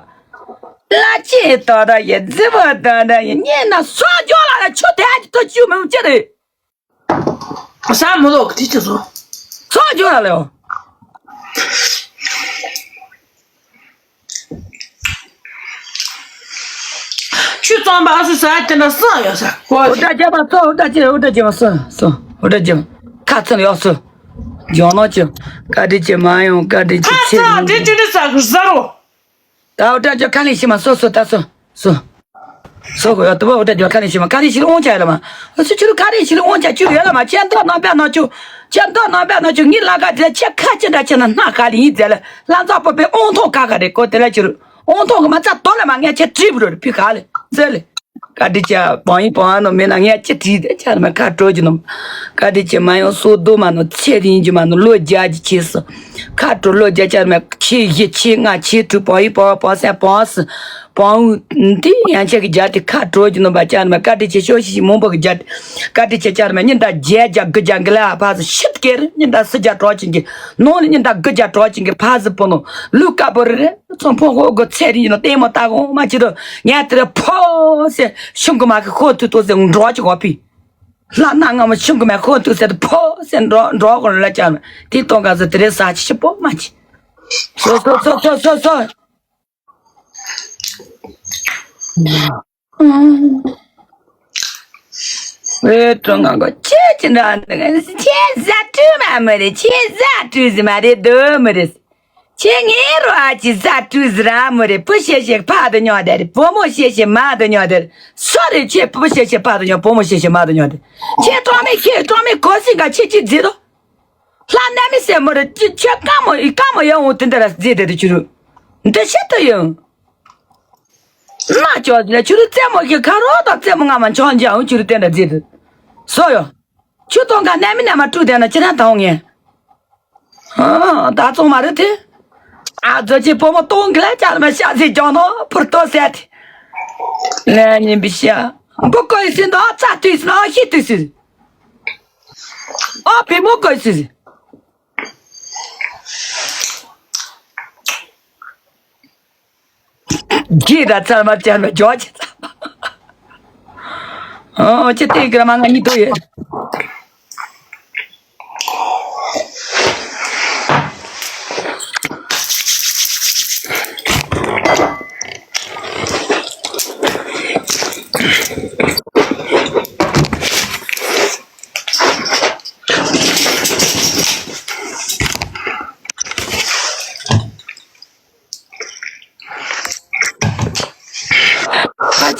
བླ་ཆེན་ཏོ་ད་ཡེ་རྫི་བོ་ད་ད་ཡེ་ཉེ་ན་སོ་ཇོ་ལ་ལ་ཆུ་དེ་ཨ་ཅི་ཏོ་ཅུ་མི་ཅི་རེད། ས་མོ་ལོག་དེ་ཅི་སོ། སོ་ཇོ་ལ་ལེའོ། ཆུ་གཙང་པ་སུ་ས་དེ་འདྲ་སང་ཡོད་ས་གོ། འུ་ད་རྒྱབ་པ་སོ་འུ་ད་ཅི་འུ་ད་རྒྱབ་པ་སོ་སོ་འུ་ད་རྒྱབ་ཁ་ཚོན་ཡོད་སོ། ཇོ་ནོ་ཅི་བཀའ་དྲིན་ཆེ་མ་ཡོང་བཀའ་དྲིན་ཆེ་ཁ་ཚོན་དེ་ཅི་འདྲ་ས་གི་ཟ་རོ། ད་འུ་ད་ཅི་ཁ་ལེན་ཤི་མ་སོ་སོ་ད་སོ་སོ། སོ་གོ་ཡོད་དུ་བ་འུ་ད་ཅི་ཁ་ལེན་ཤི་མ་ཁ་ལེན་ཤི་ལ་འོང་ཆ་ཡོད་ལ་མ། སུ་ཆུ་རུ་ཁ་ལེན་ཤི་ལ་འོང་ཆ་ཆུ་ཡོད་ལ་མ་ཁྱེད་མདོ་ནང་པ་ནང་ཆུ། ཁྱེད་མདོ་ནང་པ་ནང་ཆུ་ངི་ལ་ཀ་དེ་ཁྱེད་ཁ་ཅི་འདྲ་ཁྱེད་ན་སྣ་ཁ་ལེན་ཡིན་ཟེར་ལ་ལྷ་མཛངས་པོ་པའི་དབང་ཐོག་ཁ་ཁ་རེད་གོ་དེ་ལ་ཆུ་རུ། ཨོང་ཐོག་གི་མ་རྩ་དོ་ལ་མ་ངས་ཁྱེད་བྲིས་བུ་རོ་རེ་ཕི་ག་ལེ་ཟེར་ལེ། བཀའ་དྲིན་ཆེ་བང་ཡིན་བང་ནོ་མེད་ན་ངས་ཅི་བྲིས་དེ་ཆ་ལ་མ་ཁ་དྲོ་གྱི་ནོ། བཀའ་དྲིན་ཆེ་མ་ཡོང་སོ་དོ་མ་ནོ་ཚེ་རིང་གྱི་མ་ནོ་ལོ་བརྒྱ་གྱི་ཆེ་སོ། ཁ་དྲོ་ལོ་བརྒྱ་ཆ་ལ་མ་ཆེ་བཞི་ཆེ་ལྔ་ཆེ་དྲུག་བང་ཡིན་བང་བང་སན་བང་སི་བང་འུ་འདི་ཡང་ཆ་གི་རྒྱ་དེ་ཁ་དྲོ་གྱི་ནོ་བ་ཆ་ལ་མ་བཀའ་དྲིན་ཆེ་ཤོ་ཤི་ཤི་མང་པོ་གི་རྒྱ་དེ་བཀའ་དྲིན་ཆེ་ཆ་ལ་མ་ཉིན་ད་བརྒྱད་བརྒྱ་དགུ་བརྒྱ་གི་ལ་ཕ་སི་ཤི་ཏི་ཀེ་རི་ཉིན་ད་སི་བརྒྱ་གྲོགས་ཆེན་གྱི་ནོ་ལ་ཉིན་ད་དགུ་བརྒྱ་གྲོགས་ཆེན་གྱི་ཕ་སི་པོ་ནོ་ལུ་ཀ་པོ་རེ་རེ། ཚོང་ཕོ་ཧོ་གོ་ཚེ་རིང་ནོ་ལྟད་མོ་ལྟ་གོ་མ་ཅི་རོ། ངས་དེ་རེ་ཕོ་སེ་ཤུང་གི་མ་གི་ཧོ་ཐུ་ཏོ་སེ་འགྲོ་ཅི་གོ་པི། ལྷ་ན་ང་མ་ཤུང་གི་མ་ཧོ་ཐུ་སེ་ཕོ་སེ་འགྲོ་འགྲོ་གོ་ལ་ཅ་མ་དེ་ཏོང་ག་སེ་དེ་རེ་ས་ཅི་ཤི་པོ་མ་ཅི། སོ་སོ་སོ་སོ་སོ་སོ། ཨེ་ཀྲུང་ང་གོ་ཁྱེད་ཀྱི་འདྲ་འདི་ཁྱེད་ཟ་ཀྲུ་མ་མི་རེད། ཁྱེད་ཟ་ཀྲུ་ཟི་མ་རེད་དོ་མི་རེད། ཁྱེད་ངའི་རོ་ཨ་ཅི་ཟ་ཀྲུ་ཟི་ར་མི་རེད། བུ་ཤེ་ཤེ་ཕ་དུ་ཉོ་དེ་རེད། བུ་མོ་ཤེ་ཤེ་མ་དུ་ཉོ་དེ་རེད། སོ་རེད་ཁྱེད་བུ་ཤེ་ཤེ་ཕ་དུ་ཉོ་བུ་མོ་ཤེ་ཤེ་མ་དུ་ཉོ་དེ། ཁྱེད་གྲོགས་མེད་ཁྱེད་གྲོགས་མེད་གོ་སྲིད་ག་ཁྱེད་ཅི་བརྫིས་དོ། ལྷ་གནའ་མི་སེ་མི་རེད། ཁྱེད་ཁྱེད་དཀའ་མོ་ཡི་དཀའ་མོ་ཡོང་འོང་དེ་འདྲ་ར་བརྫིས་དེ་རེད་ཁྱེད་རུ། འདི་ཤེས་ཐུབ་ཡོང་། མ་ཅོག་ལ་ཆུ་རུ་རྩེ་མོ་གི་ཁ་རོག་དང་རྩེ་མོ་ང་མ་མཆོང་རྒྱག་འོང་ཆུ་རུ་བསྟན་ད་རྫི་དུ། སོ་ཡོ། ཆུ་གཏོང་ག་གནས་མི་གནས་མ་དཀྲུག་བསྡད་ན་ཅི་རང་དང་ངས། ཨ་ད་ཚོང་མ་རེད་དེ། ཨ་ཛོ་ཅི་པོ་མོ་གཏོང་གི་ལ་ཅག་མ་ཤ་ཟི་རྒྱག་ནོ་ཕུར་ཏོ་ཟེར་དེ། ལན་ཉིན་པི་ཤ། འབུ་ཀོ་ཡི་སི་འདོ་རྩ་དུས་སི་ལ་ཤི་དུས་སི། ཨ་བི་མོ་ཀོ་ཡི་སི། རྒྱས་དང་ཚར་མ་བཅར་ན་འཇོག་ཅི་ཚ། ཨོ་ཅི་སྟེང་གི་ར་མ་ང་གཉིས་འདུག་ཡོད། ཁ་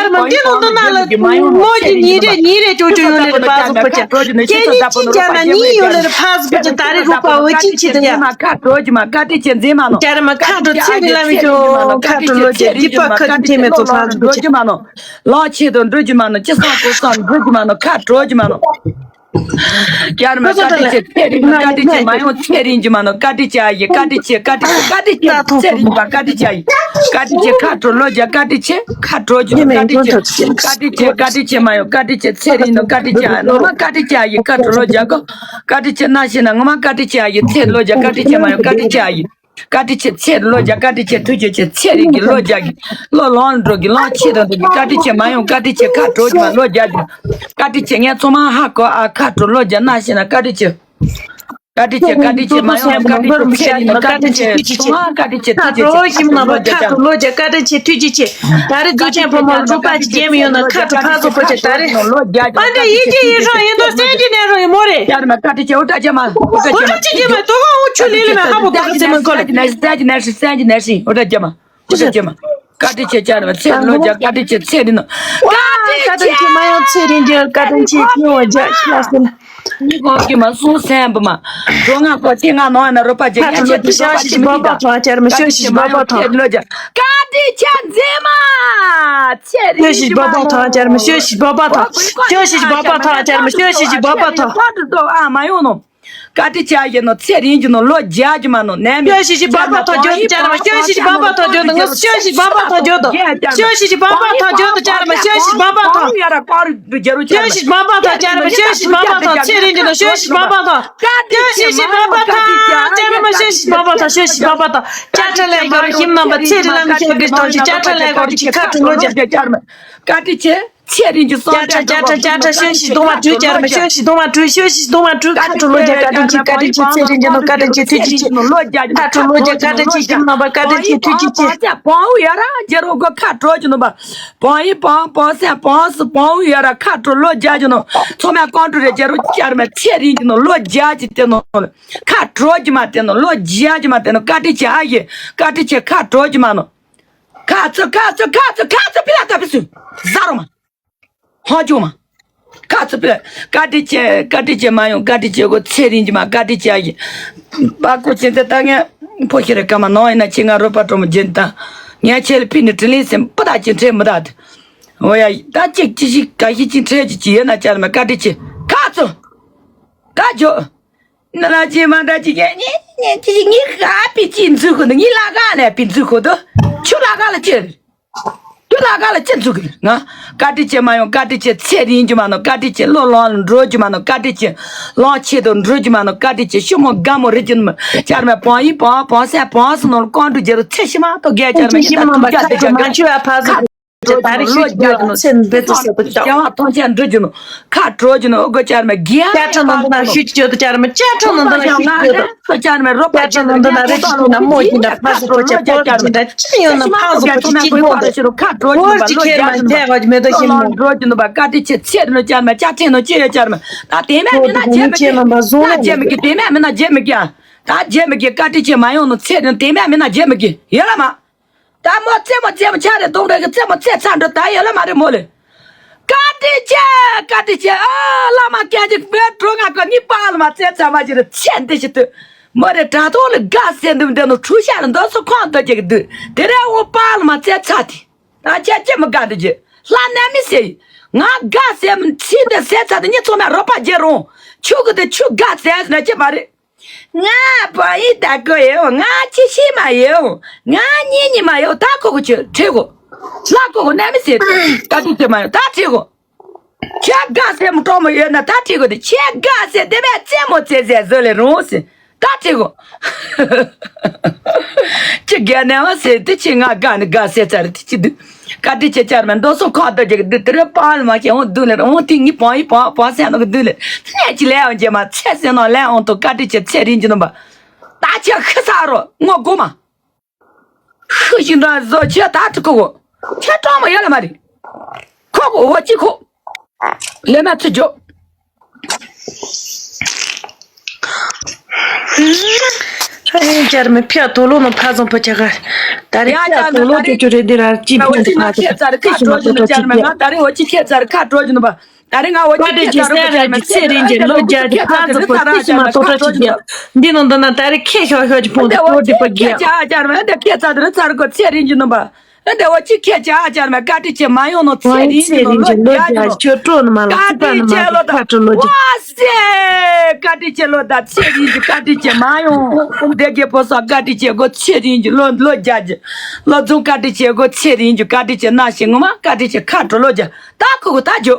ཅར་མ་འདི་ལོ་འདི་ན་ལ་ངོ་གི་ཉིན་རེ་ཉིན་རེ་ཅོ་ཅོ་ཡོད་ལེ་རེ་ཕ་གཟུགས་པོ་ཅན། ཁྱེད་ཉིད་གཅིག་ཅར་ན་གཉིས་ཡོད་ལེ་རེ་ཕ་གཟུགས་པོ་ཅན། ད་རེ་རུག་པ་འོ་ཅི་ཅི་དང་ཡ། ཁ་དྲོ་ཅི་མ་ཁ་ཏི་ཅི་མཛེས་མ་ནོ། ཅར་མ་ཁ་དྲོ་ཚེ་རིང་ལ་མི་ཅོ། ཁ་དྲོ་ལོ་ཅི་ཅི་པ་ཁ་ཏི་ཅི་མེ་ཚོ་ཕ་གཟུགས་པོ་ཅན། ལོ་ཆེ་དང་འགྲོ་རྒྱུ་མ་ནོ། ཅི་ས་གོ་ས་འགྲོ་རྒྱུ་མ་ནོ། ཁ་དྲོ་ཅི་མ་ནོ། ཀྱར་མ་ཀ་ཏི་ཆེ་ཚེ་རིང་མ་ཀ་ཏི་ཆེ་མ་ཡོང་ཚེ་རིང་གི་མ་ནོ། ཀ་ཏི་ཆེ་ཨ་ཡི་ཀ་ཏི་ཆེ་ཀ་ཏི་ཆེ་ཀ་ཏི་ཆེ་ཚེ་རིང་པ་ཀ་ཏི་ཆེ་ཨ་ཡི་ཀ་ཏི་ཆེ། ཁ་དྲོ་ལོ་རྒྱ་ཀ་ཏི་ཆེ། ཁ་དྲོ་རྒྱུ་ནོ་ཀ་ཏི་ཆེ། ཀ་ཏི་ཆེ་ཀ་ཏི་ཆེ་མ་ཡོང་ཀ་ཏི་ཆེ་ཚེ་རིང་ནོ། ཀ་ཏི་ཆེ་ཨ་ནོ་མ་ཀ་ཏི་ཆེ་ཨ་ཡི་ཁ་དྲོ་ལོ་རྒྱ་གོ། ཀ་ཏི་ཆེ་ན་ཤི་ན་ངོ་མ་ཀ་ཏི་ཆེ་ཨ་ཡི་ཚེ་ལོ་རྒྱ་ཀ་ཏི་ཆེ་མ་ཡོང་ཀ་ཏི་ཆེ་ཨ་ཡི། བཀའ་དྲིན་ཆེ་ཚེ་རིང་ལོ་བརྒྱ། བཀའ་དྲིན་ཆེ་ཐུགས་རྗེ་ཆེ་ཚེ་རིང་གི་ལོ་བརྒྱ་གི་ལོ་ལོན་འགྲོ་གི་ལོན་ཆེ་དང་འགྲོ་གི། བཀའ་དྲིན་ཆེ་མ་ཡོང་བཀའ་དྲིན་ཆེ་ཁ་དྲོ་གི་མ་ལོ་བརྒྱ་གི། བཀའ་དྲིན་ཆེ་ངས་ཚང་མ་ཧ་གོ་ཨ་ཁ་དྲོ་ལོ་བརྒྱ་ན་ཤེ་ན་བཀའ་དྲིན་ཆེ། བཀའ་དྲིན་ཆེ་བཀའ་དྲིན་ཆེ་མ་ཡོང་བཀའ་དྲིན་ཆེ་ཚེ་རིང་ལོ་བཀའ་དྲིན་ཆེ་ཚང་མ་བཀའ་དྲིན་ཆེ་ཐུགས་རྗེ་ཆེ། ཁ་དྲོ་ཞིམ་ན་བ་ཁ་དྲོ་ལོ་བརྒྱ། བཀའ་དྲིན་ཆེ་ཐུགས་རྗེ་ཆེ། ད་རེས་རྫོགས་ཆེན་ཕོ་མོ་ལ་སྒྲུབ་པ་ཅིག་བྱས་མི་ཡོང་ན་ཁ་དྲོ་ཕ་བཟོ་པོ་ཆེ་ད་རེས། ཨ་འདྲ་ཡིན་གྱི་ཡིན་རང་ཡིན་དོ་སེམས་ཀྱི་ནས་རོ་ཡིན་མོ་རེད། ཡར་མ་བཀའ་དྲིན་ཆེ་འུ་ཏྲ་ཅེ་མ་འུ་ཏྲ་ཅེ་མ། འུ་ཏྲ་ཅེ་མ་དོ་ག་འུ་ཆུ་ལི་ལི་མ་ཧ་པོ་དོ་ག་ཚེ་མ་ཁོ་ལ། སེམས་ཀྱི་ནས་སེམས་ཀྱི་ནས་འུ་ཏྲ་ཅེ་མ། འུ་ཏྲ་ཅེ་མ། བཀའ་དྲིན་ཆེ་ཅར་མ་ཚེ་ལོ་རྒྱ་བཀའ་དྲིན་ཆེ་ཚེ་རིང་ནོ། བཀའ་དྲིན་ཆེ་མ་ཡང་ཚེ་རིང་རྒྱ་བཀའ་དྲིན་ཆེ་ཐུང་བ་རྒྱ་ཤ་ཟེར་ན། ཉི་གོང་གི་མ་སུ་སེམས་པ་མ། འགྲོ་ང་གོ་ཚེ་ང་ནོ་ཡ་ན་རོ་པ་རྒྱ་ཁ་ཉ་ཆེ་ཆེ་ཤ་ཤི་ཤི་བ་བ་ཐང་ཅར་མ་ཤ་ཤི་ཤི་བ་བ་ཐང་། ལོ་རྒྱ་བཀའ་དྲིན་ཆེ་མཛེས་མ། ཚེ་རིང་ཤ་ཤི་ཤི་བ་བ་ཐང་ཅར་མ་ཤ་ཤི་ཤི་བ་བ་ཐང་། ཤ་ཤི་ཤི་བ་བ་ཐང་ཅར་མ་ཤ་ཤི་ཤི་བ་བ་ཐང་། ཨ་མ་ཡོང་ནོ། བཀའ་དྲིན་ཆེ་ཡིན་ནོ་ཚེ་རིང་གི་ནོ་ལོ་བརྒྱ་གི་མ་ནོ་ནས་མི། ཤ་ཤི་ཤི་བ་བ་ཐང་ཇོ་ཅར་མ་ཤ་ཤི་ཤི་བ་བ་ཐང་ཇོ་དང་ང་ཤ་ཤི་ཤི་བ་བ་ཐང་ཇོ་དང་ཤ་ཤི་ཤི་བ་བ་ཐང་ཇོ་དང་ཅར་མ་ཤ་ཤི་ཤི་བ་བ་ཐང་། ཡ་ར་ཀོ་རུ་རུ་རྒྱ་རུ་ཅར་མ་ཤ་ཤི་ཤི་བ་བ་ཐང་ཅར་མ་ཤ་ཤི་ཤི་བ་བ་ཐང་ཚེ་རིང་གི་ནོ་ཤ་ཤི་ཤི་བ་བ་ཐང་། ཤ་ཤི་ཤི་བ་བ་ཐང་ཅར་མ་ཤ་ཤི་ཤི་བ་བ་ཐང་ཤ་ཤི་ཤི་བ་བ་ཐང་། ཅ་ཁྲ་ལས་གོ་རུ་ཤིམ་ནམ་པ་ཚེ་རིང་ལ་མི་ཤ་གི་ཐང་ཅི་ཅ་ཁྲ་ལས་གོ་རུ་ཅི་ཁ་ཁྲུ་ལོ་ཅ་ཅར་མ། བཀའ་དྲིན་ཆེ། ཚེ་རིང་གི་སོང་ཅ་ཁྲ་ཅ་ཁྲ་ཅ་ཁྲ་ཤོད་ཤི་གདོང་མ་བྲུས་ཅར་མ་ཤོད་ཤི་གདོང་མ་བྲུས་ཤོད་ཤི་གདོང་མ་བྲུས། ཁ་ཁྲུ་ལོ་རྒྱ་བཀའ་དྲིན་ཆེ་བཀའ་དྲིན་ཆེ་ཚེ་རིང་གི་ནོ་བཀའ་དྲིན་ཆེ་ཐུགས་རྗེ་ཆེ། ཁ་ཁྲུ་ལོ་རྒྱ་བཀའ་དྲིན་ཆེ་ཁྱིམ་ནང་པ་བཀའ་དྲིན་ཆེ་ཐུགས་རྗེ་ཆེ། བོང་ཡ་ར་རྒྱ་རོ་གོ་ཁ་དྲོ་གི་ནོ་བ། བོང་ཡི་བོང་བོང་སེ་བོང་སི་བོང་ཡ་ར་ཁ་དྲོ་ལོ་རྒྱ་གི་ནོ། ཚོ་མ་ཀོང་དྲུ་རེ་རྒྱ་རོ་ཅར་མ་ཚེ་རིང་གི་ནོ་ལོ་རྒྱ་གི་དེ་ནོ། ཁ་དྲོ་གི་མ་དེ་ནོ་ལོ་རྒྱ་གི་མ་དེ་ནོ་བཀའ་དྲིན་ཆེ་ཨ་ཡི་བཀའ་དྲིན་ཆེ་ཁ་དྲོ་གི་མ་ནོ། ཁ་ཚུ་ཁ་ཚུ་ཁ་ཚུ་ཁ་ཚུ་ཕི་ལ་ད་ཕི་སུ། ཟ་རོ་མ། ཧོ་ཇོ་མ། ཁ་ཚུ་ཕི་ལ་བཀའ་དྲིན་ཆེ་བཀའ་དྲིན་ཆེ་མ་ཡོང་བཀའ་དྲིན་ཆེ་གོ་ཚེ་རིང་གི་མ་བཀའ་དྲིན་ཆེ་ཨ་ཡི། པ་ཀོ་ཆེན་ཏེ་ད་ངས་ཕོ་ཤེ་རེ་ཀ་མ་ནོ་ཡིན་ན་ཆེ་ང་རོ་པ་ཀྲོ་མོ་ཇེན་ཏ། ངས་ཆེ་ལ་ཕི་ནི་དྲི་ལིན་སེམས་པ་ད་ཅི་ཁྲེ་མི་ད་དེ། འོ་ཡ་ད་ཅིག་ཅི་ཞིག་ག་ཞིག་ཅི་ཁྲེ་ཅི་ཅི་ཡོད་ན་ཅར་མ་བཀའ་དྲིན་ཆེ། ཁ་ཚུ། ཀ་ཇོ། ན་ལ་ཅི་མ་འདྲ་ཅི་ཡ་ཉི་ཉི་ཅི་ཉི་ཧ་པི་ཅི་འཛུ་ཁུ་ནི་ཉི་ལ་ག་ལ་པི་འཛུ་ཁུ་དུ། ཆུ་ལ་ག་ལ་ཅི། ཆུ་ལ་ག་ལ་ཅི་འཛུ་ཁུ་ནི་ང་། བཀའ་དྲིན་ཆེ་མ་ཡོང་བཀའ་དྲིན་ཆེ་ཚེ་རིང་གི་མ་ནོ་བཀའ་དྲིན་ཆེ་ལོ་ལོང་ལ་འགྲོ་གི་མ་ནོ་བཀའ་དྲིན་ཆེ། ལོང་ཆེ་དུ་འགྲོ་གི་མ་ནོ་བཀའ་དྲིན་ཆེ་ཤུ་མོ་དགའ་མོ་རི་གི་ནི་མ་ཅར་མ་བོང་ཡི་བོང་བོང་སེ་བོང་སེ་ནོ་ལ་ཀོང་དྲུ་རྒྱ་རུ་ཚེ་ཤི་མ་ཏོ་རྒྱ་ཅར་མ་ཉི་ད་ཐུག་རྒྱ་དེ་རྒྱ་རྒྱ། ད་རེས་ཤུགས་ཀྱིས་ཚེ་འབད་དུ་ཟད་པ་ཅག་ཐོང་ཆ་འགྲོ་རྒྱུ་ནོ། ཁ་དྲོ་རྒྱུ་ནོ། ཨོ་གོ་ཅར་མ་གིས་ཅ་ཁྲ་ནང་དུ་ན་ཤུགས་ཀྱིས་ཅོ་དུ་ཅར་མ་ཅ་ཁྲ་ནང་དུ་ན་ཤུགས་ཀྱིས་ཅོ་དུ། ཅར་མ་རོ་པ་ཅ་ཁྲ་ནང་དུ་ན་རེ་ཤུགས་ཀྱིས་ན་མོ་ཀྱིས་ན་ཕ་སུ་པོ་ཅ་པོ་ཀྱིས་ན་ཅི་ཡོང་ན་ཕ་སུ་པོ་ཅི་ཅི་མོ་དུ། ཁ་དྲོ་རྒྱུ་ནོ་པ་ལོ་རྒྱག་རྒྱུ་ནོ། ཁ་དྲོ་རྒྱུ་ནོ་པ་བཀའ་དྲིན་ཆེ། ཚེ་རིང་ནོ་ཅར་མ་ཅ་ཁྲ་ནོ་ཅི་ཡོད་ཅར་མ། ད་དེ་མ་མིན་ན་རྗེ་མི་གི། ད་རྗེ་མི་གི། དེ་མ་མིན་ན་རྗེ་མི་གི་ཨ། ད་རྗེ་མི་གི། བཀའ་དྲིན་ཆེ། མ་ཡོང་ནོ་ཚེ་རིང་། དེ་མ་མིན་ན་རྗེ་མི་གི་ཡོད་ལ་མ། ད་མོ་རྩེད་མོ་རྩེད་མོ་ཆ་རེ་གཏོང་རེ་གི་རྩེད་མོ་རྩེད་ཚར་འགྲོ་ད་ཡོད་ལ་མ་རེད་མོ་ལེ། བཀའ་དྲིན་ཆེ། བཀའ་དྲིན་ཆེ། ཨ་བླ་མ་སྐད་ཅིག་བོད་འགྲོ་ང་གོ་གཉིས་པ་ལ་མ་རྩེད་ཚར་མ་ཞིག་རེད་ཚེ་འདི་ཞིག་ཏུ། མོ་རེ་དྲ་ཐོག་ལ་དགའ་སེ་འདུག་འདི་ནོ་ཁྲུ་ཤ་རེ་འདོན་སོ་ཁོང་འདོན་ཅིག་འདུག་དེ་རེ་འོ་པ་ལ་མ་རྩེད་ཚར་དེ། ད་ཁྱེད་ཅི་མི་དགའ་འདི་ཅི། ལྷ་ནས་མི་ཟེར། ང་དགའ་སེ་མི་ཚིག་འདི་ཟེར་ཚར་དེ་ཉི་ཚོ་མ་རོགས་པ་རྒྱལ་རུང་། ཆུ་གི་དེ་ཆུ་དགའ་ཟེར་ཟེར་ན་ཅི་མ་རེད། ང་བ་ཡི་ད་གོ་ཡོ། ང་ཅི་ཤི་མ་ཡོ། ང་ཉི་ཉི་མ་ཡོ། ད་ཁོ་གོ་ཆུ་ཁྲི་གོ། ལ་ཁོ་གོ་ནས་མི་ཟེར། ད་དུ་ཅི་མ་ཡོ། ད་ཁྲི་གོ། ཁྱེད་དགའ་སེ་མི་གྲོགས་མོ་ཡོད་ན་ད་ཁྲི་གོ་དེ། ཁྱེད་དགའ་སེ་དེ་བས་རྩེད་མོ་རྩེད་ཟེར་བཟོ་ལེ་རུང་ཟེར། ད་ཁྲི་གོ། ཅི་རྒན་ནས་བ་ཟེར་དེ་ཅི། ང་དགའ་ནི་དགའ་ཟེར་ཚར་དེ་ཅི་འདུག་བཀའ་དྲིན་ཆེ་ཅར་མ་མདོ་སོ་ཁ་བརྡ་རྒྱག་གི་འདུག་དེ་རེ་པང་ལ་མ་ཁྱེད་འོང་འདུག་ལེ་འོང་ཐིག་ངི་པང་ཡི་པང་པང་སེ་ནོ་གི་འདུག་ལེ། ནས་ཅི་ལས་འོང་རྗེས་མ་ཚེ་ཟེར་ནོ་ལས་འོང་དོ། བཀའ་དྲིན་ཆེ་ཚེ་རིང་གི་ནོ་པ། ད་ཁྱེད་ཤི་ས་རོ་ངོ་དགོ་མ། ཤི་ཞིག་འདྲ་བཟོ་ཁྱེད་ད་ཁྲི་གོ་གོ། ཁྱེད་གྲོགས་མོ་ཡོད་ལ་མ་རེད། ཁོ་གོ་འོ་ཅི་ཁོ། ལས་མ་ཚུ་འཇོ། ཨེ་ཅར་མི་ཕྱག་དོ་ལོ་ནོ་ཕ་ཚོང་པོ་ཆ་ག་ད་རེ་ཡ་ཕྱག་ཅར་མི་དོ་ལོ་ད་རེ་ཅོ་ཅོ་རེ་འདི་ར་ཅི་ཕན་དུ་ཕ་ཚོ་ཁྱེད་ཚར་ཁ་ཁྱི་ཞིག་མ་གྲོགས་ཅོ་ཅོ་ཅི་ཅར་མི་ང་ད་རེ་འོ་ཅི་ཁྱེད་ཚར་ཁ་གྲོགས་ཅོ་ནོ་པ། ད་རེ་ང་འོ་ཅི་ཁྱེད་ཚར་ཁ་ཅར་མི་ཚེ་རིང་གི་ལོ་བརྒྱ་གི་ཕ་ཚོ་པོ་ཏི་ཞིག་མ་གྲོགས་ཅོ་ཅི་ག་འདི་ནང་འདི་ན་ད་རེ་ཁྱེད་ཤོག་ཤོག་ཅི་ཕོང་དུ་གོ་འདི་པ་གི་ཡ། ཨ་ཅར་མི་འདི་ཁྱེད་ཚར་དེ་རེ་ཚར་གོ་ཚེ་རིང་གི་ནོ་པ། ཨ་འདི་འོ་ཅི་ཁྱེད་ཅག་ཨ་ཅར་མ་བཀའ་དྲིན་ཆེ་མ་ཡོང་ནོ་ཚེ་རིང་གི་ནོ་ལོ་བརྒྱ་གི་ནོ། ཁྱོད་སྤྲོ་ནི་མ་ལ་བཀའ་དྲིན་ཆེ་ལོ་ད་ཁ་སྤྲོ་ལོ་རྒྱུ། ཝ་སེ། བཀའ་དྲིན་ཆེ་ལོ་ད་ཚེ་རིང་གི་བཀའ་དྲིན་ཆེ་མ་ཡོང་། སྡེ་དགེ་ཕོ་སོགས་བཀའ་དྲིན་ཆེ་གོ་ཚེ་རིང་གི་ལོ་ལོ་བརྒྱ་གི། ལོ་རྫོང་བཀའ་དྲིན་ཆེ་གོ་ཚེ་རིང་གི་བཀའ་དྲིན་ཆེ་ན་ཞིག་ངོ་མ་བཀའ་དྲིན་ཆེ་ཁ་སྤྲོ་ལོ་བརྒྱ། ད་ཁུ་གུ་ད་འཇོ།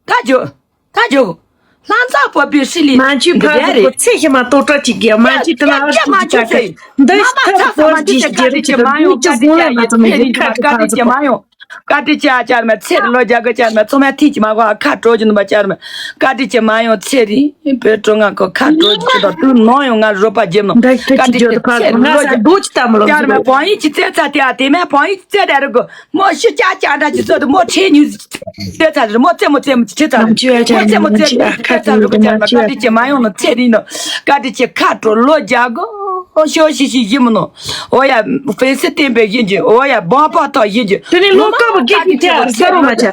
ད་འཇོ། ད་འཇོ། ལྷ་འཛག་པོ་པའི་ཧྲི་ལི། མ་འཇུ་ཕ་གི་གོ་ཚེ་ཞི་མ་ཏོ་ཏྲ་ཅིག་གི་མ་འཇུ་ཏི་ན་ཨ་ཅུ་ཅི་ཏ་གི་འདི་ཐར་པོ་ཅི་ཞི་རྒྱ་རུ་ཅི་ཏ་མི་ཅི་གུ་ལ་ན་ཙམ་མི་ཁ་ཁ་ཁ་ཁ་ཁ་མ་ཡོང་། བཀའ་དྲིན་ཆེ་ཨ་ཅར་མ་ཚེ་རིང་ལོ་རྒྱ་གི་ཅར་མ་ཚོ་མ་ཐིག་ཅི་མ་གོ་ཁ་གྲོ་ཅི་ནུ་མ་ཅར་མ། བཀའ་དྲིན་ཆེ་མ་ཡོང་ཚེ་རིང་བོད་གྲོ་ང་གོ་ཁ་གྲོ་ཅི་ཏོ་ཏུ་ནོ་ཡོང་ང་རོ་པ་ཇེམ་ནོ། བཀའ་དྲིན་ཆེ་ཚེ་རིང་ལོ་རྒྱ་ཅར་མ་བང་ཡིག་ཅི་ཚེ་ཚ་ཏེ་ཨ་ཏེ་མ་བང་ཡིག་ཅི་ཚེ་ར་རུ་གོ། མོ་ཤི་ཅག་ཅག་འདྲ་ཅིག་ཚོད་དུ་མོ་ཁྲེལ་ཉུལ་ཚེ་ཚ་རེད། མོ་རྩེད་མོ་རྩེད་མོ་ཁྲེལ་ཚ་རེད། མོ་རྩེད་མོ་རྩེད་མོ་ཁྲེལ་ཚ་རེད། བཀའ་དྲིན་ཆེ་མ་ཡོང་ནོ་ཚེ་རིང་ནོ། བཀའ་དྲིན་ཆེ་ཁ་དྲོ་ལོ་རྒྱ་གོ་ཤོ་ཤི་ཤི་ཡིན་མོ་ནོ། འོ་ཡ་ཧྥེན་སི་བསྟན་པའི་ཡིན་གྱི། འོ་ཡ་སྦང་པ་ཐོག་ཡིན་གྱི། དེ་ནི་ལོ་སྐབས་བརྒྱད་ཀྱི་ཐད་ལ་ཟ་རོ་མ་ཆ།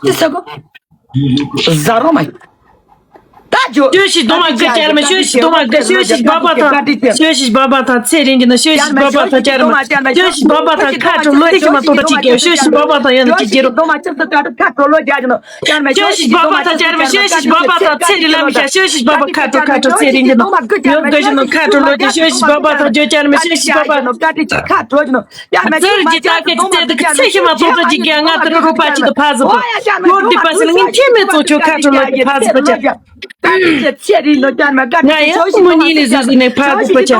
ཏི་ས་གོ། ཟ་རོ་མ། ད་ཇོ། ཤོ་ཤི་སྡོང་མ་གི་ཅར་མ་ཤོ་ཤི་སྡོང་མ་གི་ཤོ་ཤི་སྦ་བ་དང་ཤོ་ཤི་སྦ་བ་དང་ཚེ་རིང་གི་ན་ཤོ་ཤི་སྦ་བ་དང་ཅར་མ་ཤོ་ཤི་སྦ་བ་དང་ཁ་དྲོ་ལོ་ཏི་ཤི་མ་ཏོ་ཏྲ་ཅིག་གི་ཤོ་ཤི་སྦ་བ་དང་ཡང་ན་ཅིག་གི་རོ། ཤོ་ཤི་སྦ་བ་དང་ཅར་མ་ཤོ་ཤི་སྦ་བ་དང་ཚེ་རིང་ལ་མི་ཤ་ཤོ་ཤི་སྦ་བ་ཁ་དྲོ་ཁ་དྲོ་ཚེ་རིང་གི་ན་ཡོ་ག་ཤི་ནོ་ཁ་དྲོ་ལོ་ཏི་ཤོ་ཤི་སྦ་བ་དང་ཇོ་ཅར་མ་ཤོ་ཤི་སྦ་བ། ཙར་གྱི་ད་གི་ཚེ་དག་ཚེ་ཤི་མ་ཐོག་ཏུ་ཅི་གི་ང་ཏི་རུ་རུ་པ་ཅི་ཏུ་ཕ་ཟི་པ། ལོ་དི་པ་སི་ལ་ངི་ཁྱེད་མེ་ཙོ་ཆོ་ཁ་ཁྲོ་ལོ་དི་ཕ་ཟི་པ་ཅ། ང་ཡང་མོ་ཉི་ལི་ཟི་ཟི་ནི་ཕ་ཟི་པ་ཅ།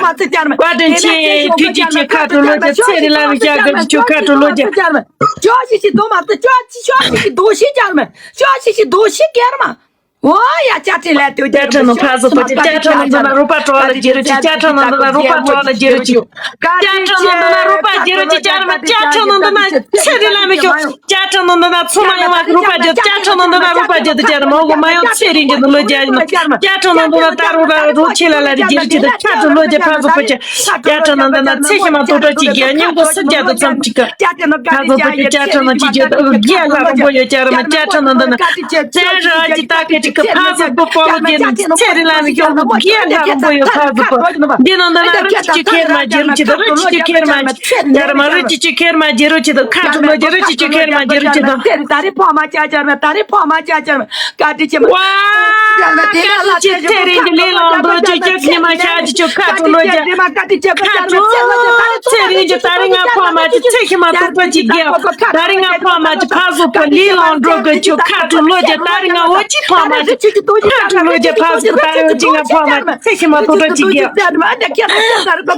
བཀའ་དྲིན་ཆེ་ཐུགས་རྗེ་ཆེ་ཁ་ཁྲོ་ལོ་ཅ། ཚེ་རིང་ལ་བི་ཤ་ག་ཅི་ཆོ་ཁ་ཁྲོ་ལོ་ཅ། ཅོ་ཤི་ཤི་དོ་མ་ཏི་ཅོ་ཤི་ཤི་དོ་ཤི་ཀེར་མ། ཨོ་ཡ་ཅ་ཏི་ལ་ཏུ་ཅ་ཏི་ནོ་ཕ་ཟོ་པ་ཅི་ཅ་ཏི་ནོ་འདི་ན་རོ་པ་ཏྲོ་ལ་ཇི་རུ་ཅི། ཅ་ཏི་ནོ་འདི་ན་རོ་པ་ཏྲོ་ལ་ཇི་རུ་ཅི། ཅ་ཏི་ནོ་འདི་ན་རོ་པ་ཇི་རུ་ཅི་ཅ་ར་མ། ཅ་ཏི་ནོ་འདི་ན་ཚེ་རི་ལ་མི་ཤོ། ཅ་ཏི་ནོ་འདི་ན་ཚོ་མ་ཡོང་བ་རོ་པ་ཇི། ཅ་ཏི་ནོ་འདི་ན་རོ་པ་ཇི་དུ་ཅ་ར་མ་གོ་མ་ཡོང་ཚེ་རི་ཇི་དུ་ལོ་ཇ་ཡིན། ཅ་ཏི་ནོ་འདི་ན་ཏ་རོ་ར་རོ་ཆེ་ལ་ལ་རི་ཇི་རུ་ཅི་དུ་ཁ་ཏུ་ལོ་ཇ་ཕ་ཟོ་པ་ཅི། ཅ་ཏི་ནོ་འདི་ན་ཚེ་ཤི་མ་ཏོ་ཏོ་ཅི་གི་ཉིན་གོ་སུ་ཇ་དུ་ཙམ་ཅི་ཀ། ཁ་ཚོ་པོ་ཅི་ཅ་ཁྲ་ནང་ཅི་ཅི་ཏོ་རྒྱ་ལྷ་རོང་པོ་ཡོད་ཅ་ར་མ། ཅ་ཁྲ་ནང་འདི་ན་ཚེ་ར་ཅི་ཏ་ཀེ་ཅི་ཀ་ཕ་ཟོ་པོ་པོ་ལོ་ཅེ་ནི་ཚེ་རི་ལ་མི་ཀྱོ་རྒྱ་ལྷ་རོང་པོ་ཡོད་ཕ་ཟོ་པོ། འདི་ནང་འདི་ན་རི་ཅི་ཅི་ཁེར་མ་ཇེ་རུ་ཅི་ཏོ་རི་ཅི་ཅི་ཁེར་མ་ཅ་ར་མ། རི་ཅི་ཅི་ཁེར་མ་ཇེ་རུ་ཅི་ཏོ་ཁ་ཁྲ་ལོ་ཅེ་རི་ཅི་ཅི་ཁེར་མ་ཇེ་རུ་ཅི་ཏོ། ད་རི་ཕོ་མ་ཅ་ཅ་ར་མ། ད་རི་ཕོ་མ་ཅ་ཅ་ར་མ། ཀ་ཏི་ཅི་མ། ཝ། ཁ་ཅིག་ཚེ་རིང་གི་ལས་ལ་འདོད་ཅིག་སྐྱབས་ཉི་མ་ཤར་གྱི་ཆོ་ཁ་དྲོ་ལོ་རྒྱ། ཁ་དྲོ། ཚེ་རིང་གི་ད་རིང་ང་ཕོ་མ་ཅིག་ཚེ་ཤི་མ་ཐུག་པ་ཅིག་རྒྱག་ད་རིང་ང་ཕོ་མ་ཅིག་ཕ་བཟོ་པོ་ལས་ལ་འགྲོ་གི་ཆོ་ཁ་དྲོ་ལོ་རྒྱ། ད་རིང་ང་འོ་ཅི་ཕོ་མ་ཅིག་ཁ་དྲོ་ལོ་རྒྱ། ཕ་བཟོ་པོ་ད་རིང་འོ་ཅི་ང་ཕོ་མ་ཅིག་ཚེ་ཤི་མ་ཐུག་པ་ཅིག་རྒྱག་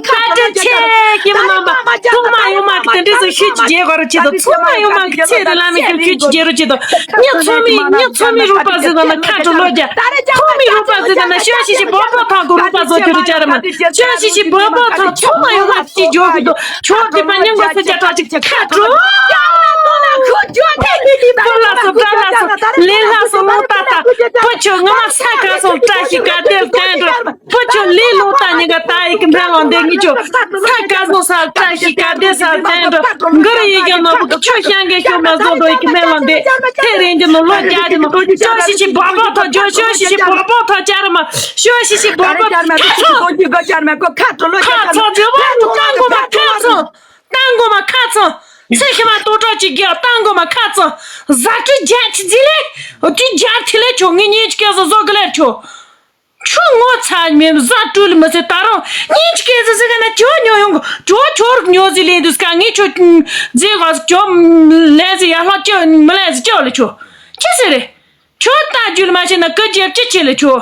ཁ་དྲོ་ཆེ་ཁྱེད་མ་མ་ཚང་མ་ཡོང་མ་གི་དེ་འདྲ་ཟིག་ཤུགས་ཀྱིས་རྒྱག་གོ་ར་ཆེ་དོ། ཚང་མ་ཡོང་མ་གི་ཚེ་རིང་ལ་མི་ཁྱོད་ཤུགས་ཀྱིས་རྒྱག་རོ་ཆེ་དོ། ཉི་ཚང་མི་ཉི་ཚང་མི་རུ་པ་ཟིག་དང་ན་ཁ་དྲོ་ལོ་རྒྱ། ཁོ་མི་རུ་པ་ཟིག་དང་ན་ཤོ་ཤི་ཤི་བོ་བོ་ཐང་གི་རུ་པ་ཟོ་ཁྱོད་རུ་ཅར་མ། ཤོ་ཤི་ཤི་བོ་བོ་ཐང་ཚང་མ་ཡོང་མ་གི་ཅི་འཇོག་གི་དོ། ཁྱོད་དེ་པ་ཉིན་གོ་ས་ཅ་ཏྲ་ཅིག་ཁ་དྲོ། ཁོ་ལ་སོ་པྲ་ལ་སོ་ལེ་ལ་སོ་ལོ་ཏ་ཏ། ཁོ་ཆོ་ང་མ་ས་ཁ་སོ་བཀྲ་ཤིས་ཀ་དེ་ལ་བསྟན་འགྲོ། ཕོ་ཆོ་ལི་ལོ་ཏ་ཉི་ག་ཏ་ཡི་གི་མེ་ལོ་འདེ་ངི་ཆོ། ས་ཀ་ཟོ་ས་བཀྲ་ཤིས་ཀ་དེ་ས་བསྟན་འགྲོ། གུ་རུ་ཡི་གི་ནོ་བུ་ཆོ་ཤང་གི་ཤོ་མ་ཟོ་འགྲོ་ཡི་གི་མེ་ལོ་འདེ། ཐེ་རིང་གི་ནོ་ལོ་རྒྱ་གི་ནོ་ཤོ་ཤི་ཤི་བ་བ་ཐོ་ཇོ་ཤོ་ཤི་ཤི་བ་བ་ཐོ་ཅར་མ་ཤོ་ཤི་ཤི་བ་བ་ཁ་ཚོ་ཁ་ཚོ་ཇོ་བ་ཏང་གོ་མ་ཁ་ཚོ་ཏང་གོ་མ་ཁ་ཚོ་ཚེ་ཤི་མ་ཏོ་ཏྲ་ཅིག་གི་ཏང་གོ་མ་ཁ་ཚོ་ཟ་ཏྲི་རྒྱ་ཆི་ཟི་ལེ་ཏི་རྒྱ་ཐི་ལེ་ཆོ་ངི་ཉེ་ཅི་ཀེ་ཟོ་ཟོ་གི་ལེ་ཆོ། ཁྱོད་ངོ་ཚ་མེད་བཟའ་སྤྲུལ་མི་ཚེ་ད་རུང་གཉིས་ཀྱི་སྐད་ཟིག་ཟེར་ན་ཇོ་ཉོ་ཡོང་གི་ཇོ་ཁྱོད་ཉོ་ཟིག་ལེན་དུས་ཀ་ངས་ཁྱོད་རྫས་ག་ཇོ་ལེན་ཟིག་ཡར་ལྷག་ཅི་མི་ལེན་ཟིག་ཅི་ལ་ཁྱོད་ཅི་ཟེར་རེད། ཁྱོད་ད་རྒྱུད་མ་ཤེས་ན་ཀི་རྒྱབ་ཅི་ཆེ་ལ་ཁྱོད་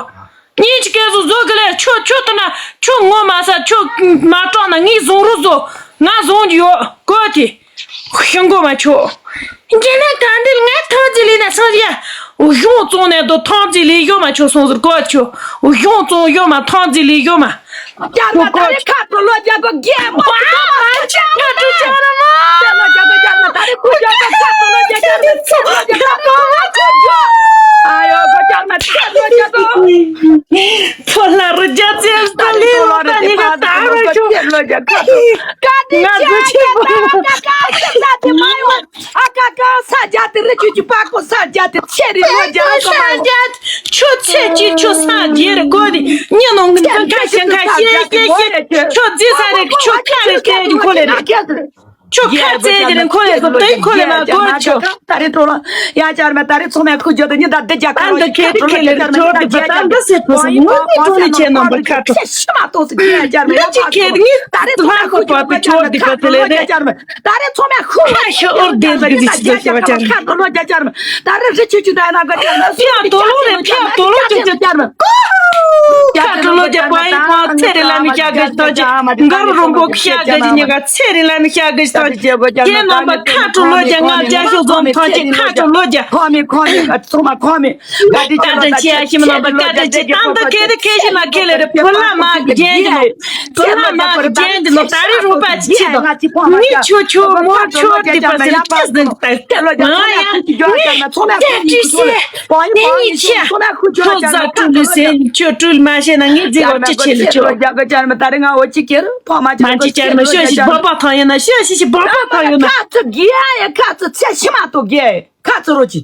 གཉིས་ཀྱི་སྐད་ཟིག་བཟོ་གི་ལས་ཁྱོད་ཁྱོད་ལྟ་ན་ཁྱོད་ངོ་མ་ས་ཁྱོད་མ་སྐྲག་ན་ངས་བཟུང་རུ་བཟོ་ང་བཟུང་རྒྱུ་ཡོད་གོ་དེ། ཤི་མགོ་མ་ཆོག་རྒྱ་ནག་ག་འདིར་ང་ཐང་རྩེ་ལི་ན་སང་ཡ། གཞུང་བཙོང་ནས་དོ་ཐང་རྩེ་ལི་ཡོད་མ་ཆོག་སོང་ཟེར་གོ་ཆོག་གཞུང་བཙོང་ཡོད་མ་ཐང་རྩེ་ལི་ཡོད་མ། རྒྱ་ནག་ད་རེ་ཁ་ཐོ་ལོ་རྒྱ་གོ་རྒྱ་མ་ཁ་ཐོ་རྒྱ་ར་མ། རྒྱ་ལོ་རྒྱ་གོ་རྒྱ་མ་ད་རེ་ཁུ་རྒྱ་གོ་ཁ་ཐོ་ལོ་རྒྱ་རྒྱ་མ་ཁུ་རྒྱ། ཨ་ཡོ་གོ་རྒྱ་མ་ཁ་ལོ་རྒྱ་གོ། ཕོ་ལ་རུ་རྒྱ་ཚེ་ལྟ་ལི་ལོ་ད་ནི་ན་ད་ར་ཆོག་ཁ་ཐོ་ལོ་རྒྱ་གོ། ཀ་ཏི་ང་ཆ་ཚོ་ཆེ་ཆེ་པོ་ཡོད། ཀ་ཀ་ཀ་ཀ་ཀ་ཀ་ཀ་ཀ་ཀ་ཀ་ཀ་ཀ་ཀ་ཀ་ཀ་ཀ་ཀ་ཨ་ཀ་ཀ་ས་རྒྱ་དེ་རི་ཆུ་ཆུ་པ་ཀོ་ས་རྒྱ་དེ་ཚེ་རི་ལོ་རྒྱ་ཀ་ས་མ་རྒྱ་ཆུ་ཚེ་ཅི་ཆུ་ས་རྒྱ་རི་གོ་རི་ཉི་ནོང་གི་ཁ་ཁ་ཤ་ཁ་ཤེ་ཤེ་ཤེ་ཆུ་རྫི་ས་རི་ཆུ་ཁ་རི་ཚེ་རི་ཁོ་ལེ་རི་ཆུ་ཁ་རི་ཚེ་རི་ཁོ་ལེ་ཟོ་དེ་ཁོ་ལེ་མ་གོ་ཆུ། ད་རེ་ཏོ་ལ་ཡ་ཅར་མ་ད་རེ་ཚོ་མ་ཁུ་ཇོ་དེ་ཉི་ད་དེ་རྒྱ་ཀ་ཨ་འདི་ཁེ་རི་ཁེ་ལེ་རི་ཆོ་དེ་པ་ད་འདི་སེ་པོ་སེ་མོ་ནི་ཏོ་ནི་ཆེ་ནམ་པ་ཁ་ཁྲོ། ཤི་མ་ཏོ་སི་ཁེ་ཡ་ཅར་མ་ད་རེ་ཚོ་མ་ཁུ་ཇོ་དེ་ཆོ་དེ་པ་དེ་ལེ་རེ། ད་རེ་ཚོ་མ་ཁུ་ཁ་ཤོ་ཨོར་དེ་གི་ཟི་ཟི་ཟི་ཟི་བ་ཅར་མ། ད་རེ་རི་ཆུ་ཆུ་ད་ན་ག་ཅར་མ། ཕྱི་ཡ་ཏོ་ལོ་རེ་ཕྱི་ཡ་ཏོ་ལོ་ཅུ་ཅུ་ཅར་མ། ཁ་ཁྲོ་ལོ་རྒྱ་པ་ཡི་པ་ཚེ་རི་ལ་མི་ཤ་གི་ཏོ་ཅི། མགར་རོང་པོ་ཤ་གི་ཉི་ག་ཚེ་རི་ལ་མི་ཤ་གི་ཏོ་ཅི། ཁྱེད་རྣམ་པ་ཁ་ཁྲོ་ལོ་རྒྱ་ང་རྒྱ་ཤོག་ཛོམ་ཐོ་ཅི་ཁ་ཁྲོ་ལོ་རྒྱ། ཁོ་མི་ཁོ་མི་ཚོ་མ་ཁོ་མི། ག་དྲི་ཅི་ལོ་ད་ཅི་ཡ་ཤི་མི་ནོ་བ་ག་དྲི་ཅི་ཏང་ཏ་ཁེ་རི་ཁེ་ཤི་ན་ཁེ་ལེ་རི་ཕོ་ལ་མ་གི་རྒྱན་གི་ལོ། ཕོ་ལ་མ་གི་རྒྱན་གི་ལོ་ད་རི་རུ་པ་ཅི་ཆི་དོ། མི་ཆོ་ཆོ་མོ་ཆོ་དི་པ་སི་ལ་ཅི་ཟིན་ཏ། ང་ཡ་ནི་ཏེ་ཅི་སི་ནི་ནི་ཆི་ཁོ་ཟ་ཀྲུ་ལི་སེ་ཁྱོད་ཀྲུལ་མ་ཤེས་ན་ངས་རྫི་བ་ཅི་ཆེ་ལེ་ཆོ། ཡ་ཅར་མ་ད་རི་ང་འོ་ཅི་ཁེ་རུ་ཕོ་མ་ཅི་མ་ཅི་ཅར་མ་ཤོ་ཤི་བ་པ་ཐང་ཡོད་ན་ཤོ་ཤི་ཤི་བ་པ་ཐང་ཡོད་ན། ཁ་ཚུ་གི་ཡ་ཡ་ཁ་ཚུ་ཚེ་ཤི་མ་ཏོ་གི་ཡ། ཁ་ཚུ་རོ་ཅི།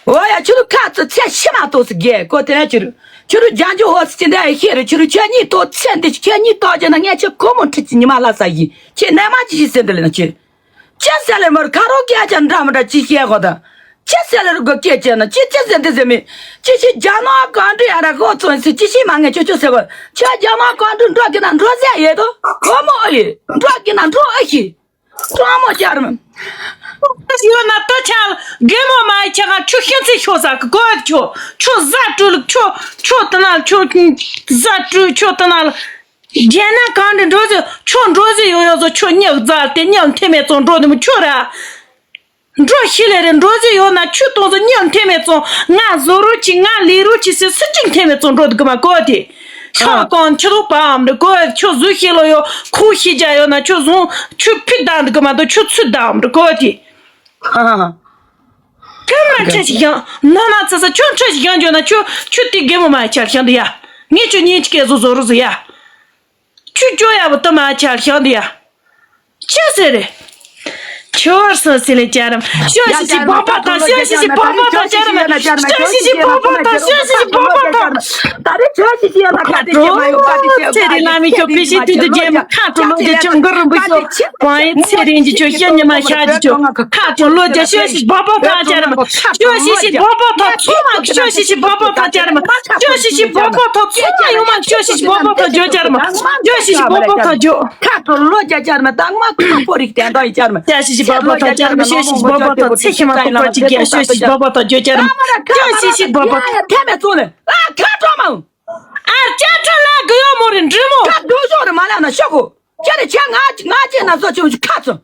འོ་ཡ་ཁྱོད་ཁ་ཚུ་ཚེ་ཤི་མ་ཏོ་སི་གི་ཡ་ཀོ་ཏེ་ན་ཁྱོད་རུ་ཁྱོད་རུ་རྒྱ་འཇུ་ཧོ་སི་ཅི་འདྲ་ཡ་ཤེས་རུ་ཁྱོད་རུ་ཁྱོད་གཉིས་ཏོ་ཚེ་འདི་ཁྱོད་གཉིས་ཏོ་ཅི་ན་ངས་ཁྱོད་ཁོ་མོ་ཁྲི་ཅི་ཉི་མ་ལ་ས་ཡི་ཁྱེད་ནས་མ་ཅི་ཤི་སེ་འདི་ལེ་ན་ཁྱོད། ཅི་ཟེར་ལེ་མོར་ཁ་རོ་སྐད་ཅན་འདྲ་མི་འདྲ་ཅི་བཤད་གོ་ད། ཅི་ཟེར་ལེ་རུ་གོ་སྐད་ཅན་ན་ཅི་ཅི་ཟེར་འདི་ཟེར་མི། ཅི་ཤི་རྒྱ་ནག་གང་འདྲ་ཡ་ར་ཧོ་ཚོན་སི་ཅི་ཤི་མ་ངེ་ཆོ་ཆོ་ཟེར་གོ། ཁྱོད་རྒྱ་ནག་གང་འདྲ་འགྲོ་གི་ན་འགྲོ་ཟེར་ཡེ་དོ། ཁོ་མོ་ཨེ་ཡེ་འགྲོ་གི་ན་འགྲོ་ཨེ་ཤི། ཀྲོང་མོ་ཅར་མ། ཡོད་ན་ཏོ་ཆ་རྒན་མོ་མ་ཡི་ཆ་ག་ཆུ་ཤིན་ཚི་ཤོ་ས་གི་གོ་ཆོ་ཆོ་ཟ་ཀྲུ་ལུག་ཆོ་ཆོ་ཏི་ན་ཆོ་ཟ་ཀྲུ་ཆོ་ཏི་ན་ལ། རྒྱལ་ན་གང་འདྲ་འགྲོ་ཟེར་ཁྱོད་འགྲོ་ཟེར་ཡོད་ཡོད་ཟེར་ཁྱོད་སྙིང་རྫ་དེ་སྙིང་ཐེ་མེད་ཙང་འགྲོ་དེ་མོ་ཁྱོད་ར། འགྲོ་ཤི་ལེ་རེ་འགྲོ་ཟེར་ཡོད་ན་ཁྱོད་གཏོང་ཟེར་སྙིང་ཐེ་མེད་ཙང་ང་བཟོ་རོགས་ཀྱི་ང་ལས་རོགས་ཀྱི་ཟེར་སུ་གཅིག་ཐེ་མེད་ཙང་འགྲོ་དེ་གི་མ་གོ་དེ། ཤང་གང་ཁྱི་རོགས་པའམ་འདྲ་གོ་ཁྱོད་བཟོ་ཤི་ལོ་ཡོད་ཁོ་ཤི་རྒྱ་ཡོད་ན་ཁྱོད་བཟུང་ཁྱོད་ཕི་དང་དེ་གི་མ་གཏོགས་ཁྱོད་ཚུད་དང་འདྲ་གོ་དེ། ཁྱོད་མ་འཕྲད་ཞིག་ཡང་ནོ་ན་ཚ་ཚ་ཁྱོད་འཕྲད་ཞིག་ཡང་འཇོག་ན་ཁྱོད་ཁྱོད་དེ་རྒན་མོ་མ་ཆར་ཤང་དུ་ཡ། ངས་ཁྱོད་ཉིན་གཅིག་གས་བཟོ་བཟོ་རུ་ཟོ་ཡ། ཁྱོད་སྐྱོ་ཡ་བུ་དུ་མ་ཆར་ཤང་དུ་ཡ། ཅི་ཟེར་རེད། ཁྱོད་སོང་སི་ལེ་ཅར་མ་ཤོ་ཤི་ཤི་བ་བ་དང་ཤོ་ཤི་ཤི་བ་བ་དང་ཅར་མ་ཤོ་ཤི་ཤི་བ་བ་དང་ཤོ་ཤི་ཤི་བ་བ་དང་། ད་རེ་ཁྱོད་ཤི་ཤི་ཡ་ལ་ཁ་དེ་ ཚེ་རིང་བླ་མའི་ཞོ་ཕི་ཤི་དུས་དུ་རྒྱལ་མོ་ཁ་དྲོ་ལོ་རྒྱ་ཆུང་གུ་རུ་འབུ་ཞོ་བང་ཡི་ཚེ་རིང་གི་ཆོ་ཤ་ཉི་མ་ཤ་གི་ཆོ་ཁ་དྲོ་ལོ་རྒྱ་ཤོ་ཤི་བ་བ་ཐང་ཅར་མ་ཤོ་ཤི་ཤི་བ་བ་ཐང་ཚོ་མ་ཤོ་ཤི་ཤི་བ་བ་ཐང་ཅར་མ་ཤོ་ཤི་ཤི་བ་བ་ཐང་ཚོ་མ་ཡོང་མ་ཤོ་ཤི་ཤི་བ་བ་ཐང་ཇོ་ཅར་མ་ཤོ་ཤི་ཤི་བ་བ་ཐང་ཇོ། ཁ་དྲོ་ལོ་རྒྱ་ཆར་མ་ད་ང་ཁ་ཕོ་རིག་དན་དང་ཡི་ཆར་མ་ཤོ་ཤི་ཤི་བ་བ་ཐང་ཅར་མ་ཤོ་ཤི་ཤི་བ་བ་ཐང་ཚེ་ཤི་མ་ཐོག་པ་ཅི་ག་ཤོ་ཤི་ཤི་བ་བ་ཐང་ཇོ་ཅར་མ་ཤོ་ཤི་ཤི་བ་བ་ཐང་། ཨ་ཁ་དྲོ་མ། ཨར་ཅག་ཁྲ་ལ་གི་ཡོ་མོ་རེ་འདྲི་མོ། ཁ་དོ་ཞོ་རེ་མ་ལ་ན་ཤོ་གོ། ཁྱེད་རེ་ཁྱེད་ང་ང་ཅེ་ན་སོ་ཆུང་ཆུ་ཁ་ཚོ།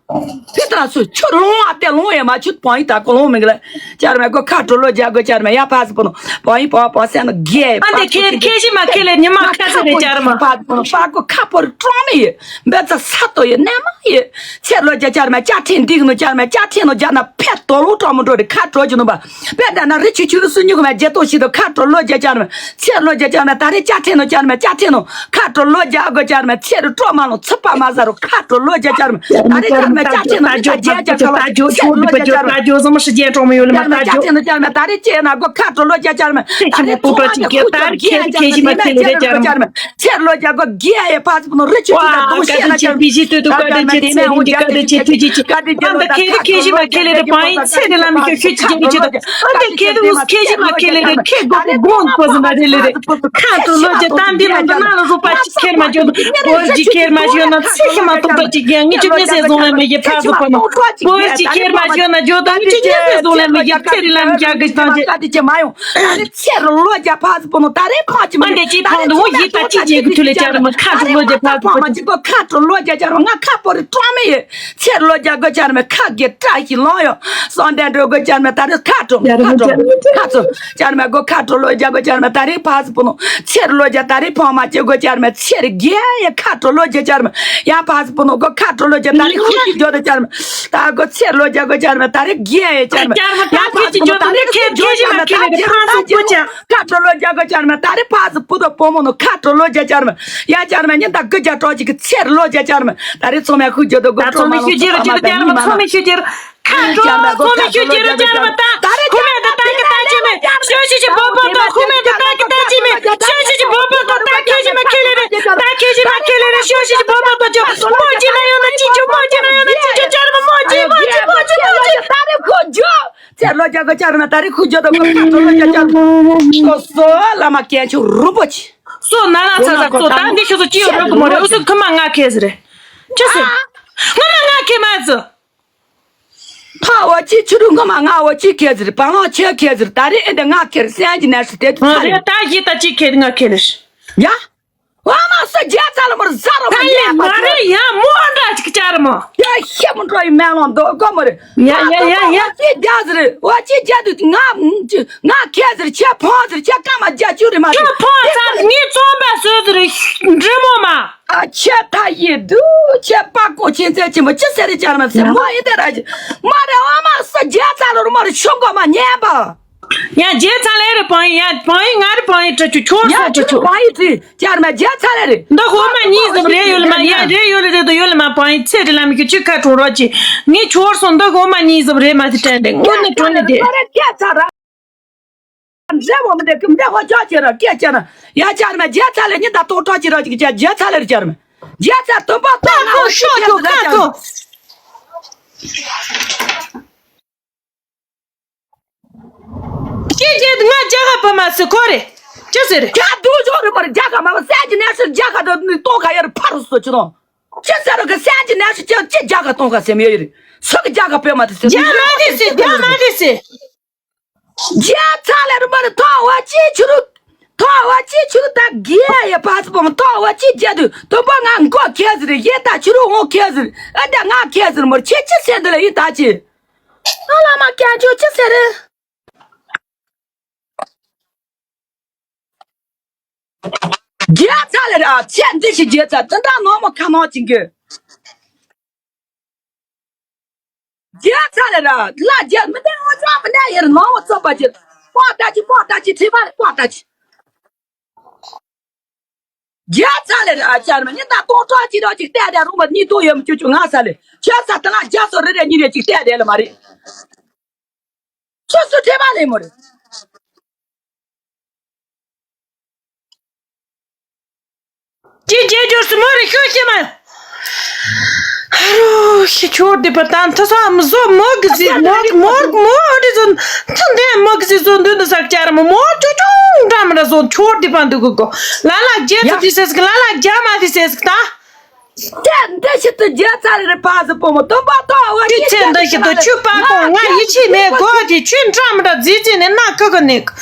ཕི་ཏ་སུ་ཆུ་རུང་བ་ཏེ་ལོང་ཡེ་མ་ཆུ་པང་ཡི་ད་ཀོ་ལོང་མི་གི་ལ། ཅར་མ་གོ་ཁ་དྲོ་ལོ་རྒྱ་གོ་ཅར་མ་ཡ་ཕ་སི་པོ་ནོ་པང་ཡི་པང་པང་སེ་ན་གེ་ཨ་འདི་ཁེ་ཁེ་ཤི་མ་ཁེ་ལེ་ཉི་མ་ཁ་ཚེ་རེ་ཅར་མ། ཕ་སི་པོ་ནོ་པ་གོ་ཁ་པོ་རེ་ཀྲོང་མི་ཡི་འབེ་ཚ་ས་ཏོ་ཡི་ནེ་མ་ཡི། ཚེ་ལོ་རྒྱ་ཅར་མ་ཅ་ཁྲེ་འདི་གི་ནོ་ཅར་མ་ཅ་ཁྲེ་ནོ་རྒྱ་ན་ཕེ་ཏོ་ལོ་ཀྲོང་མོ་འགྲོ་རེ་ཁ་དྲོ་ཅི་ནོ་པ། པེ་ད་ན་རི་ཆུ་ཆུ་རུ་སུ་ཉུག་མ་རྒྱལ་ཏོ་ཤི་དོ་ཁ་དྲོ་ལོ་རྒྱ་ཅར་མ། ཚེ་ལོ་རྒྱ་ཅར་མ་ད་རེ་ཅ་ཁྲེ་ནོ་ཅར་མ་ཅ་ཁྲེ་ནོ་ཁ་དྲོ་ལོ་རྒྱ་གོ་ཅར་མ། ཚེ་རུ་ཀྲོ་མ་ལོ་ཚུ་པ་མ་ཟ་རུ་ཁ་དྲོ་ལོ་རྒྱ་ཅར་མ། ད་རེ་ཅར་མ་ཅ་ཁྲེ་ནོ་ནི་ད་རྒྱ་ཅ་ཁ་ལ་ཚེ་ལོ་རྒྱ་ཅར་མ། ད་རྒྱ་ཅ་ཁྲེ་ནོ་ཅར་མ་ཅ་ཁྲེ་ནོ་ཅར་མ་ད་རེ་ཅེ་ན་གོ་ཁ་དྲོ་ལོ་རྒྱ་ཅར་མ། ད་རེ་ཚོ་མ་ཁུ་ཅོ་རྒྱ་ཅར་མ་ཚེ་རུ་ཀྲོ་མ་ལོ་ཅར་མ། ཚེ་ལོ་རྒྱ་གོ་རྒྱ་ཡེ་ཕ་སི་པོ་ནོ་རི་ཆུ་ཆུ་ད་དུང་ཤེ་ན་ཅར་མ། ད་རྒྱ་མ་དེ་ན་འུ་རྒྱ་ག་དེ་ཅེ་ཐུ་ཅི་ཅི། ཨ་ད་ཁེ་རི་ཁེ་ཤི་མ་ཁེ་ལེ་རེ་པང་ཡི་ཚེ་རི་ལ་མི་ཤོ་ཤི་ཅི་རི་ཅི་ད། ཨ་ད་ཁེ་རི་འུ་ཁེ་ཤི་མ་ཁེ་ལེ་རེ་ཁེ་གོ་གོ་གོང་པོ་ཟི་མ་རེ་ལེ་རེ། ཁ་དྲོ་ལོ་རྒྱ་ད་འདི་མ་འདི་ན་ལ་རུ་པ་ཅི་ཁེར་མ་ཇོ་ད། པོར་ཅི་ཁེར་མ་ཞོ་ན་ཚེ་ཤི་མ་ཐོག་པ་ཅི་ག་ངི་ཅི་ཉེ་སེ་ཟོང་ལེ་མི་གི་ཕ་སུ་པ་ན། པོར་ཅི་ཁེར་མ་ཞོ་ན་ཇོ་ད་ངི་ཅི་ཉེ་སེ་ཟོང་ལེ་མི་གི་ཚེ་རི་ལ་མི་རྒྱ་གི་ད་ཅི། ད་དེ་ཅི་མ་ཡོང་། ཨ་ནི་ཚེ་རུ་ལོ་རྒྱ་ཕ་སུ་པོ་ནོ་ད་རེ་ཕ་ཅི་མ་ཨ་འདི་ཅི་ཕང་དུ་འོ་ཡི་ད་ཅི་ཅེ་གི་ཐུ་ལེ་ཅར་མ་ཁ་དྲོ་ལོ་རྒྱ་ཕ་སུ་པོ་ཅི་གོ་ཁ་དྲོ་ལོ་རྒྱ་ཅར་མ་ང་ཁ་པོ་རི་ཀྲོ་མི་ཡི། ཚེ་རུ་ལོ་རྒྱ་གོ་ཅར་མ་ཁ་གི་ཏྲ་ཞི་ལོང་ཡོ། སོང་དེ་འགྲོ་གོ་ཅར་མ་ད་རེ་ཁ་དྲོ་ཁ་དྲོ་ཁ་ཚོ་ཅར་མ་གོ་ཁ་དྲོ་ལོ་རྒྱ་གོ་ཅར་མ་ད་རེ་ཕ་སུ་པོ་ནོ་ཚེ་རུ་ལོ་རྒྱ་ད་རེ་ཕོ་མ་ཅེ་གོ་ཅར་མ་ཚེ་རི་གེ་ཡ་ཁ་དྲོ་ལོ་རྒྱ་ཅར་མ་ཡ་ཕ་སུ་པོ་ནོ་གོ་ཁ་དྲོ་ལོ་རྒྱ་ད་རེ་ཁུ་ཅི་ཇོ་ད་ཅར་མ། ད་གོ་ཚེ་ལོ་རྒྱ་གོ་ཅར་མ་ད་རེ་གེ་ཡ་ཅར་མ་ཡ་ཕ་སུ་པོ་ནོ་ད་རེ་ཁེ་ཇོ་ཅར་མ་ད་ཁེ་ཁ་དྲོ་ལོ་རྒྱ་གོ་ཅར་མ་ད་རེ་ཕ་སུ་པོ་དོ་པོ་མོ་ནོ་ཁ་དྲོ་ལོ་རྒྱ་ཅར་མ། ཡ་ཅར་མ་ཉི་ད་གི་རྒྱ་གྲོགས་ཅིག་གི་ཚེ་རུ་ལོ་རྒྱ་ཅར་མ། ད་རེ་ཚོ་མ་ཁུ་ཇོ་དོ་གོ་ད་ཚོ་མི་ཤུ་ཇེ་རུ་ཇེ་རུ་ཅར་མ་ཚོ་མི་ཤུ་ཇེ་རུ། ཁ་དྲོ་ཚོ་མི་ཤུ་ཇེ་རུ་ཅར་མ་ད། ཁུ་མེ་ད་ད་གི་ད་ཅི་མེ་ཤོ་ཤི་ཤི་བོ་བོ་ད་ཁུ་མེ་ད་ད་གི་ད་ཅི་མེ་ཤོ་ཤི་ཤི་བོ་བོ་ད་ད་ཁེ་ཤི་མ་ཁེ་ལེ་རེ་ད་ཁེ་ཤི་མ་ཁེ་ལེ་རེ་ཤོ་ཤི་ཤི་བོ་བོ་ད་ཇོ་མོ་ཇི་ན་ཡོ་ན་ཅི་ཇོ་མོ་ཇི་ན་ཡོ་ན་ཅི་ཇོ་ཅར་མ་མོ་ཇི་མོ་ཇི་མོ་ཇི་མོ་ཇི། ད་རེ་ཁུ་ཇོ། ཚེ་ལོ་རྒྱ་གོ་ཅར་མ་ད་རེ་ཁུ་ཇོ་དོ་གོ་ཁ་དྲོ་ལོ་རྒྱ་ཅར་མ། སོ་སོ་བླ་མ་སྐྱེས་ཆུ་རུ་པོ་ཆི། སོ་ན་ན་ཚ་ཚ་སོ་ད་འདི་ཤོ་སོ་ཅི་ཡོ་རོ་གོ་མོ་རེ་འུ་སུ་ཁུ་མ་ང་ཁེ་ཟི་རེ། ཅི་སི། ང་མ་ང་ཁེ་མ་ཟི། ཕ་བོ་ཅི་ཆུ་རུ་ང་མ་ང་བོ་ཅི་ཁེ་ཟི་རེ་པ་ལོ་ཆེ་ཁེ་ཟི་རེ་ད་རེ་ཨེ་འདི་ང་ཁེ་རེ་སེན་ཅི་ནས་སི་དེ་ཚ་རེ། ད་ཡི་ད་ཅི་ཁེ་ང་ཁེ་རེ། ཡ། ཝ་མ་སོ་རྒྱ་ཚ་ལ་མོར་ཟ་རོ་མ་ད་ཡི་ཉན་པ་མ་རེད་ཡ་མོ་འདྲ་ཅིག་ཅར་མོ། ཡ་ཤེ་མོ་འགྲོ་ཡི་མེ་ལོང་དོ་གོ་མོ་རེ། ཡ་ཡ་ཡ་ཡ། ཅི་རྒྱ་ཟེར་བ་ཅི་རྒྱ་དུ་ང་ང་ཁེ་ཟེར་ཆེ་ཕོ་ཟེར་ཆེ་ཀ་མ་རྒྱ་ཅུ་རེ་མ་ཁྱོད་ཕོ་ཟེར་ངའི་རྩོམ་པ་སོ་ཟེར་འདྲི་མོ་མ། ཨ་ཆེ་ཐ་ཡི་དུ་ཆེ་པ་ཀོ་ཆེ་ཚེ་ཆེ་མོ་ཅི་ཟེར་རེ་ཅར་མ་ཟེར་མོ་ཡི་དེ་ར་ཅི་མ་རེ་ཝ་མ་སོ་རྒྱ་ཚ་ལ་རུ་མོ་རེ་ཤོང་གོ་མ་ཉན་པ། ཡ་རྗེ་ཚ་ལེ་རེ་བང་ཡ་བང་ཡི་ང་རེ་བང་ཡི་ཏྲ་ཆུ་ཁྱོར་ཡ་སོ་ཏྲ་ཆུ་ཆུ། བང་ཡི་ཏྲི་ཅར་མ་རྗེ་ཚ་ལེ་རེ། འདི་ཧོ་མ་གཉིས་ཟབ་རེ་ཡོད་ལ་མ་ཡ་རེ་ཡོད་ལ་རེ་དོ་ཡོད་ལ་མ་བང་ཡི་ཚེ་རེ་ལ་མི་ཁྱོད་ཆུ་ཁ་གྲོང་རོགས་ཅི། ངས་ཁྱོར་སོང་འདི་ཧོ་མ་གཉིས་ཟབ་རེ་མ་ཟི་དྲན་དེ་དངོས་གནས་གྲོང་ནི་དེ། ཡ་ཚ་ལེ་རེ་རྗེ་ཚ་ར། འདྲེ་བོ་མི་འདྲེ་ཀི་འདྲེ་ཧོ་ཅོ་ཅི་ར་སྐད་ཅི་ར། ཡ་ཅར་མ་རྗེ་ཚ་ལེ་ཉི་ད་ཏོ་ཏོ་ཅི་ར་ཅིག་ཅ་རྗེ་ཚ་ལེ་རེ་ཅར་མ། རྗེ་ཚ་དུམ་པ་ཏོ་ང་ཧོ་ཤོ་ཅོ་ཁ་ཏོ། ཅི་བྱེད་ང་རྒྱ་གར་བུ་མ་སི་ཁོ་རེ། ཅི་ཟེར། རྒྱ་དུ་ཇོ་རི་མོར་རྒྱ་གར་མ་བ་སད་ཀྱི་གནས་སུ་རྒྱ་གར་དུ་ནི་ཏོ་ཁ་ཡར་ཕར་སོ་ཅི་ནོ། ཅི་ཟེར་གི་སད་ཀྱི་གནས་སུ་ཅི་ཅི་རྒྱ་གར་ཏོ་ཁ་སེམས་ཡོད་རེ། སུ་གི་རྒྱ་གར་བུ་མ་དེ་སེ། རྒྱ་མ་དེ་སེ་རྒྱ་མ་དེ་སེ། རྒྱ་ཚ་ལེ་རི་མོར་ཐོ་བ་ཅི་ཆུ་རུ། ཐོ་བ་ཅི་ཆུ་རུ་ད་གི་ཡ་ཡ་ཕ་སི་པོ་མ་ཐོ་བ་ཅི་རྒྱ་དུ་དུམ་པ་ང་མགོ་ཁེ་ཟི་རེ་ཡེ་ད་ཆུ་རུ་འོང་ཁེ་ཟི་རེ་ཨ་ད་ང་ཁེ་ཟི་རེ་མོར་ཁྱེད་ཅི་སེ་འདི་ལ་ཡིན་ད་ཅི། ཨ་བླ་མ་སྐྱབས་འཇུག་ཅི་ཟེར། རྒྱལ་ཚ་ལེ་ར་ཚེ་འདི་ཞིག་རྒྱལ་ཚ་དེ་འདྲ་ནོར་མོ་ཁ་ནོར་ཅིང་གི། རྒྱལ་ཚ་ལེ་ར་ལ་རྒྱལ་མི་ལྡན་འོ་ཅོག་མི་ལྡན་ཡེར་ནོར་མོ་བཙོག་པ་ཅིག་པོག་ལྟ་ཅི་པོག་ལྟ་ཅི་ཁྲི་པ་པོག་ལྟ་ཅི། རྒྱལ་ཚ་ལེ་ར་ཨ་ཅར་མ་ཉི་ད་སྟོང་ཕྲག་གཅིག་ར་ཅིག་བལྟས་བསྡད་རུང་བ་གཉིས་དོ་ཡོད་མི་ཅོ་ཅོ་ང་ས་ལེ་ཁྱོད་ས་དེ་ལ་རྒྱ་སོ་རེ་རེ་གཉིས་རེ་ཅིག་བལྟས་བསྡད་ལ་མ་རེད། སོ་སོ་ཁྲེ་བ་ལེ་མོ་རེད། ཅི་བྱེད་རྒྱུ་སི་མོ་རེ་ཤོད་ཤེས་མ། ཧ་རོ་ཤི་ཁྱོད་འདི་པ་ཏན་ཐ་ས་མི་བཟོ་མོ་གི་ཟི་མོ་གི་མོ་གི་མོ་འདི་ཚོ་ཐུན་ལྡན་མོ་གི་ཟི་བཟོ་འདུན་དུ་ཟག་ཅར་མོ་མོ་ཅོ་ཅོ་འདྲ་མི་འདྲ་བཟོ་ཁྱོད་འདི་པ་འདུག་གི་གོ། ལ་ལ་རྒྱལ་ཚོ་དེ་སེས་གི་ལ་ལ་རྒྱ་མ་དེ་སེས་གི་ད། དེ་འདི་ཤི་ཏུ་རྒྱལ་ཚ་རེ་རེ་ཕ་ཟི་པོ་མོ་དུམ་པ་ཏོ་བ་དེ་ཚེ་འདི་ཤི་ཏུ་ཆུ་པ་པོ་ང་ཡི་ཆི་མེ་གོ་དེ་ཆུ་འདྲ་མི་འདྲ་ཟི་ཟི་ནི་ན་ཁི་གི་ནི་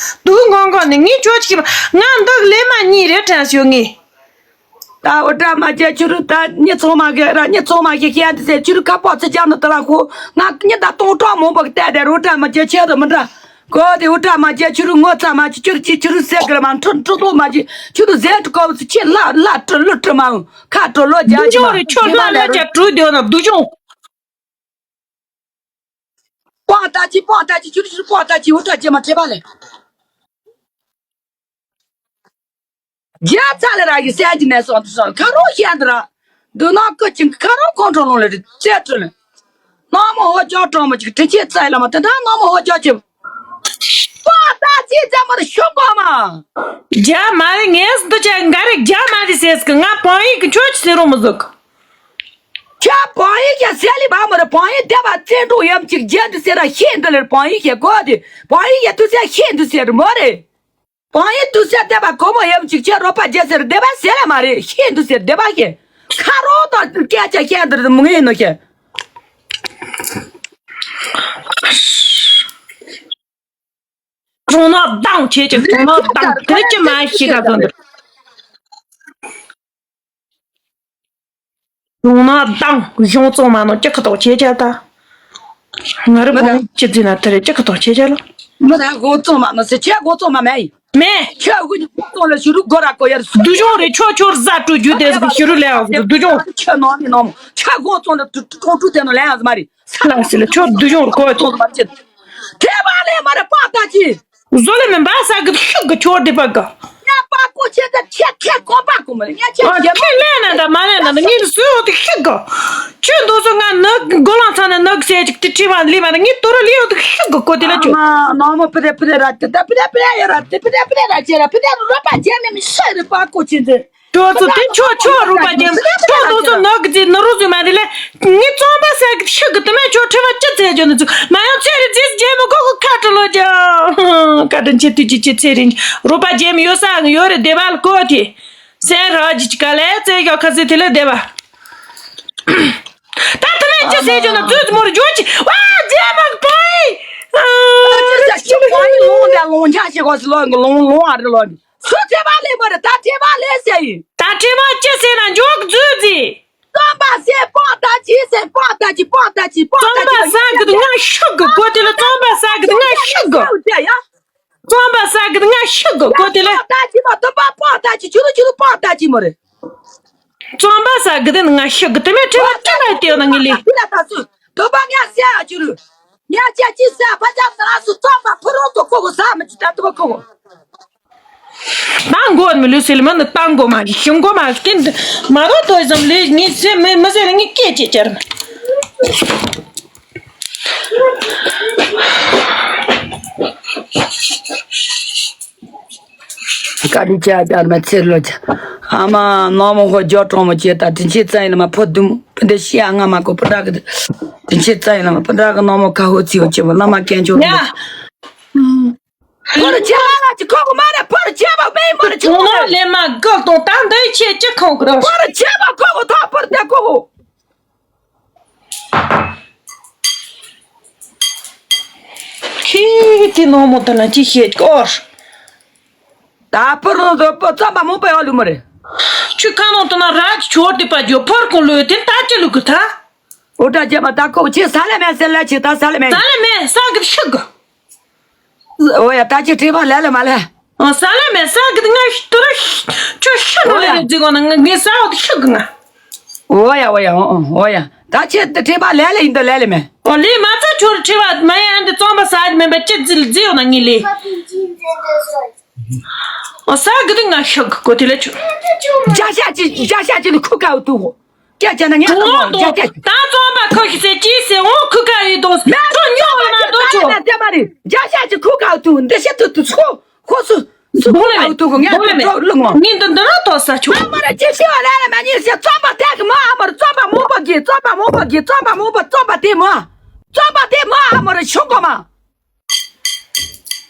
དུ་ངོ་ངོ་ནི་ངི་ཁྱོད་ཆི་ང་འདུག་ལེ་མ་གཉིས་རེ་དྲན་སོ་ངི། ད་འུ་དྲ་མ་བྱེད་ཆུ་རུ་ད་ཉི་ཚང་མ་གི་ར་ཉི་ཚང་མ་གི་ཤེས་དེ་ཟེར་ཆུ་རུ་ཁ་པོ་ཚི་ཅང་ནི་ད་ལ་ཁོ་ང་ཉི་ད་སྟོང་ཕྲག་མང་པོ་གི་བལྟས་དེ་རུ་དྲ་མ་བྱེད་ཆེད་དུ་མི་འདྲ་གོ་དེ་འུ་དྲ་མ་བྱེད་ཆུ་རུ་ངོ་ཚ་མ་བྱེད་ཆུ་རུ་ཅི་ཆུ་རུ་ཟེར་གི་ར་མ་འཕྲོ་འཕྲོ་ཏོ་མ་བྱེད་ཆུ་རུ་ཟེར་དུ་གོ་ཚི་ཆེ་ལ་ལ་དྲི་ལུ་དྲི་མ་འོང་ཁ་དྲི་ལོ་རྒྱ་སྡུག་ཅི་མ་སྦྱོང་རེ་ཆོ་ལ་ལ་ཅག་དྲུད་དེ་ན་སྡུག་སྦྱོང་། པང་ལྟ་ཅི་པང་ལྟ་ཅི་ཆུ་རུ་ཆུ་རུ་པང་ལྟ་ཅི་འུ་དྲ་རྒྱ་མ་བྱེད་པ་ལས། རྒྱ་ཚ་ལ་ར་གི་སྲས་ཀྱི་ནས་སོང་དུ་སོང་ཁ་རོག་ཤན་དུ་ར། འདུག་ན་ཀུ་ཅིང་ཁ་རོག་ཁོང་ཁྲོ་ལོང་ལ་རི་རྩེ་ཁྲི་ལ། ནག་མོ་ཧོ་ཅོ་གྲོང་མོ་ཅིག་དྲི་ཆེ་ཚ་ལ་མ་དེ་འདྲ་ནག་མོ་ཧོ་ཅོ་ཅིག་པ་ད་ཅི་ཙམ་མར་ཤོག་གོ་མ། རྒྱ་མ་རེད་ངས་འདི་ཅག་འགའ་རེ་རྒྱ་མ་རེད་ཟེར་གི་ང་བང་ཡིག་གི་ཁྱོད་ཀྱི་ཟེར་རོ་མི་ཟུག་ཁྱོད་བང་ཡིག་ཡ་ཟེར་ལི་བ་མ་རེད་བང་ཡིག་བསྡད་པ་བཙན་འཕྲོག་ཡམ་ཅིག་རྒྱ་འདི་ཟེར་ར་ཤེས་འདི་ལེར་བང་ཡིག་ཡ་གོ་དེ་བང་ཡིག་ཡ་དུ་ཟེར་ཤེས་འདི་ཟེར་མོ་རེད། བང་ཡིག་ཏུ་ཟེར་བསྡད་པ་གོ་མོ་ཡོད་ཅིག་ཁྱོད་རོགས་པ་རྒྱལ་ཟེར་བསྡད་པ་ཟེར་ལ་མ་རེད་ཤེས་འདུག་ཟེར་བསྡད་པ་ཤེས། ཁ་རོག་དང་སྐད་ཆ་བཤད་འདིར་མི་ངེས་ནོ་ཤེས། གྲོང་ནག་དང་ཁྱེད་ཀྱི་གྲོང་ནག་དང་དེ་ཅི་མ་ཤེས་ག་ཚོད་འདིར། གཞུང་ནང་དང་གཞུང་གཙང་མ་ནང་ཅི་ཁ་ཐོག་ཆེ་ཆ་ད། ང་རི་མི་ད་བོང་ཅི་ཟིན་ན་དེ་རེད་ཅི་ཁ་ཐོག་ཆེ་ཆ་ལ། མི་ད་གཞུང་གཙང་མ་ནང་ཟེར་ཁྱེད་གཞུང་གཙང་མ་མེད་ཡིན། མེད། ཁྱེད་དགུ་ནི་གཞུང་གཙང་ལ་ཞུ་རུ་སྒོ་ར་གོ་ཡར་སུ། སྡུག་སྦྱོང་རེད་ཁྱོད་ཁྱོད་ཟ་སྤྲོ་རྒྱུ་དེ་ཟིག་ཞུ་རུ་ལས་ཨ་སྡུག་སྦྱོང་། ཁྱེད་ནང་ནི་ནང་ཁྱེད་གཞུང་གཙང་ལ་ཁོང་ཁྲུ་དེ་ནང་ལས་ཨ་ཟི་མ་རེད། ལ་སི་ལ་ཁྱོད་སྡུག་སྦྱོང་རུ་གོ་ཁྱེད། ཐེ་བ་ལས་མ་རེད་པ་ད་ཅི། བཟོ་ལས་མིན་པ་ས་གི་ཤུག་གི་ཁྱོར་དེ་པ་ག་ཉ་པ་ཀོ་ཆེ་ད་ཁྱེད་ཁྱེད་གོ་པ་ཀོ་མ་ཉ་ཆེ་ཨ་ཁྱེད་ཁྱེད་ལས་ན་ད་མ་ལས་ན་ད་ངས་སུ་འོ་དེ་ཤུག་ག་ཁྱོད་འདུག་སོ་ང་ནི་གོ་ལང་ཚང་ནི་ནག་ཟས་ཅིག་དེ་ཁྲི་བ་ལི་མ་ད་ངས་དོ་ར་ལི་འོ་དེ་ཤུག་གི་ཀོ་དེ་ལ་ཁྱོད། ཨ་མ་ནོ་མོ་པི་རེ་པི་རེ་ར་དེ་ད་པི་རེ་པི་རེ་ཡོད་ར་དེ་པི་རེ་པི་རེ་ར་ཅེ་ར་པི་རེ་རུ་ར་པ་ཇེ་མི་མི་ཤ་རེ་པ་ཀོ་ཆེ་འདི། ཁྱོད་ཚོ་དེ་ཁྱོད་ཁྱོད་རུ་པ་ཅན་ཁྱོད་དུ་སུ་ནག་གི་ནི་རུ་ཟུ་མ་རེད་ལེ། ངའི་རྩོམ་པ་ཟེར་གི་ཤི་གི་དུ་མེད་ཁྱོད་ཁྲི་བ་ཅི་ཚེ་ཇོ་ནི་ཚུ་མ་ཡང་ཚེ་རི་ཚེ་རྗེ་མོ་ཁོ་ཁོ་ཁ་ཁྲི་ལོ་ཇ། བཀའ་དྲིན་ཆེ་དུས་ཀྱི་ཅི་ཚེ་རིང་རུ་པ་ཇེ་མི་ཡོད་ས་ཡོད་རེད་བདེ་བ་ལ་གོ་དེ། སེ་ར་ཇི་ཅི་ག་ལེ་ཚེ་ཡོད་ཁ་སི་དེ་ལེ་བདེ་བ། ད་དུ་མེད་ཅི་ཚེ་ཇོ་ན་ཚུ་མོར་ཇོ་ཅི་ཝ་ཇེ་མ་པའི། ཨ་ཅི་ཅི་ཅི་པའི་ལོང་དེ་ལོང་ཆ་ཞིག་གོ་སི་ལོང་གི་ལོང་ལོང་ཨ་རི་ལོང་གི། སུ་ཁྲི་བ་ལས་པར་ད་ཁྲི་བ་ལས་ཟེར་ཡིན། ད་ཁྲི་བ་ཅི་ཟེར་ན་འཇོག་རྫུས་ཟེར། རྩོམ་པ་ཟེར་པོ་ད་ཅི་ཟེར་པོ་ད་ཅི་པོ་ད་ཅི་པོ་ད་ཅི། རྩོམ་པ་ཟ་གི་ང་ཤུག་གི་གོ་དེ་ལ་རྩོམ་པ་ཟ་གི་ང་ཤུག་གི། རྩོམ་པ་ཟ་གི་ང་ཤུག་གི་གོ་དེ་ལ། པོ་ད་ཅི་མ་དུ་པ་པོ་ད་ཅི་ཆུ་རུ་ཆུ་རུ་པོ་ད་ཅི་མོ་རེད། རྩོམ་པ་ཟ་གི་དེ་ང་ཤུག་གི་དེ་མེད་ཁྲི་བ་ཁྲི་བ་དེ་ཡོད་ན་ངི་ལི། ཕི་ལ་ད་སུ་དུ་པ་ངས་ཟེར་ཨ་ཆུ་རུ། ངས་ཅག་ཅི་ཟེར་ཕ་ཅག་ཟ་སུ་རྩོམ་པ་ཕུ་རོ་ཏོ་ཁོ་གོ་ཟ་མི་ཅི་ད་དུ་པ་ཁོ་གོ། ཏང་གོ་མི་ལུས་སེ་ལི་མ་ནི་ཏང་གོ་མ་གི་ཤིང་གོ་མ་སྐྱེ་འདི་མ་རོ་ཏོ་ཙམ་ལས་ངི་སེ་མི་མི་སེ་ལི་ངི་སྐད་ཅེ་ཅར། ཀ་ཏི་ཅ་ཅར་མ་ཚེ་ལོ་ཅ། ཨ་མ་ནོ་མོ་ཧོ་ཇོ་གྲོང་མོ་ཅེ་ད་དྲིན་ཆེ་ཙ་ཡིན་ལ་མ་ཕོ་དུམ་པི་འདི་ཤི་ཨ་ང་མ་གོ་པུ་ཏྲ་གི་དྲིན་ཆེ་ཙ་ཡིན་ལ་མ་པུ་ཏྲ་གི་ནོ་མོ་ཁ་ཧོ་ཚི་ཧོ་ཅེ་བ་ལ་མ་གན་ཆོ་ལོ་ཅ། ཕོར་ཆེ་བ་ལ་ཅི་ཁོག་མ་རེད། ཕོར་ཆེ་བ་མེ་མོར་ཆེ་བ་རེད། ལེ་མ་གོ་དང་ད་འདི་ཆེ་ཅི་ཁོག་ར། ཕོར་ཆེ་བ་ཁོག་ཐོག་ཕོར་དེ་ཁོག་ཁྱེད་དེ་ནོ་མོ་ད་ན་ཅི་ཤེས་ཀོར། ད་ཕོར་ནོ་ཚོ་པོ་ཙམ་པ་མོ་པ་ཡོ་ལུ་མོ་རེད། ཆུ་ཁ་ནོ་ད་ན་ར་ཅི་ཆོར་དེ་པ་ཇོ་ཕོར་ཀོ་ལུ་དེ་ད་ཅི་ལུ་གི་ད། འོ་ད་ཅེ་མ་ད་ཁོག་ཆེ་ས་ལེ་མེ་སེ་ལ་ཆེ་ད་ས་ལེ་མེ། ས་ལེ་མེ་ས་གི་ཤི་གི། འོ་ཡ་ད་ཅི་ཁྲི་བ་ལས་ལ་མ་ལས། ཨ་ས་ལེ་མེ་ས་གི་ང་ཤི་ཏུ་ར་ཤི་ཁྱོད་ཤི་ནོ་ལེ་རེ་ཛི་གོ་ན་ང་ངའི་ས་འོ་དུ་ཤི་གི་ང་། འོ་ཡ་འོ་ཡ་འོ་འོ་ཡ་ད་ཁྱེད་དུ་ཁྲི་བ་ལས་ལ་ཡིན་དུ་ལས་ལ་མེ། འོ་ལེ་མ་ཚ་ཁྱོད་ཁྲི་བ་མ་ཡ་འདི་རྩོམ་པ་ས་ཨ་མེ་པ་ཅི་ཛི་ཛི་ཡོ་ན་ངའི་ལེ། འོ་ས་གི་དུ་ང་ཤི་གི་གོ་དེ་ལེ་ཆུ། རྒྱ་ཤ་ཅི་རྒྱ་ཤ་ཅི་ནི་ཁུ་ཀའུ་དུ་གོ། སྐད་ཆ་ན་ངས་གོང་དུ་ད་རྩོམ་པ་ཁོ་ཤི་ཟེར་ཅི་ཟེར་འོང་ཁུ་ཀ་ཡི་དོ་ཁྲོ་ཉོ་བ་མ་དོ་ཆོ། དེ་མ་རེད། རྒྱ་ཤ་ཅི་ཁུ་ཀའུ་དུ་འདི་ཤ་ཐུ་དུ་ཚོ་ཁོ་སུ་ སུ་གོ་ལ་མེད། ཐུག་གོ་ངས་གོ་ལ་མེད། ལོག་ངོ་། ངས་འདི་འདི་རང་ཐོག་ས་ཆུ། ཨ་མ་ར་ཅི་ཤི་བ་ལ་ལ་མ་ཉེས་ཤི་རྩོམ་པ་དེ་གི་མོ། ཨ་མ་ར་རྩོམ་པ་མོ་པ་གི་རྩོམ་པ་མོ་པ་གི་རྩོམ་པ་མོ་པ་རྩོམ་པ་དེ་མོ། རྩོམ་པ་དེ་མོ། ཨ་མ་ར་ཆུང་གོ་མ།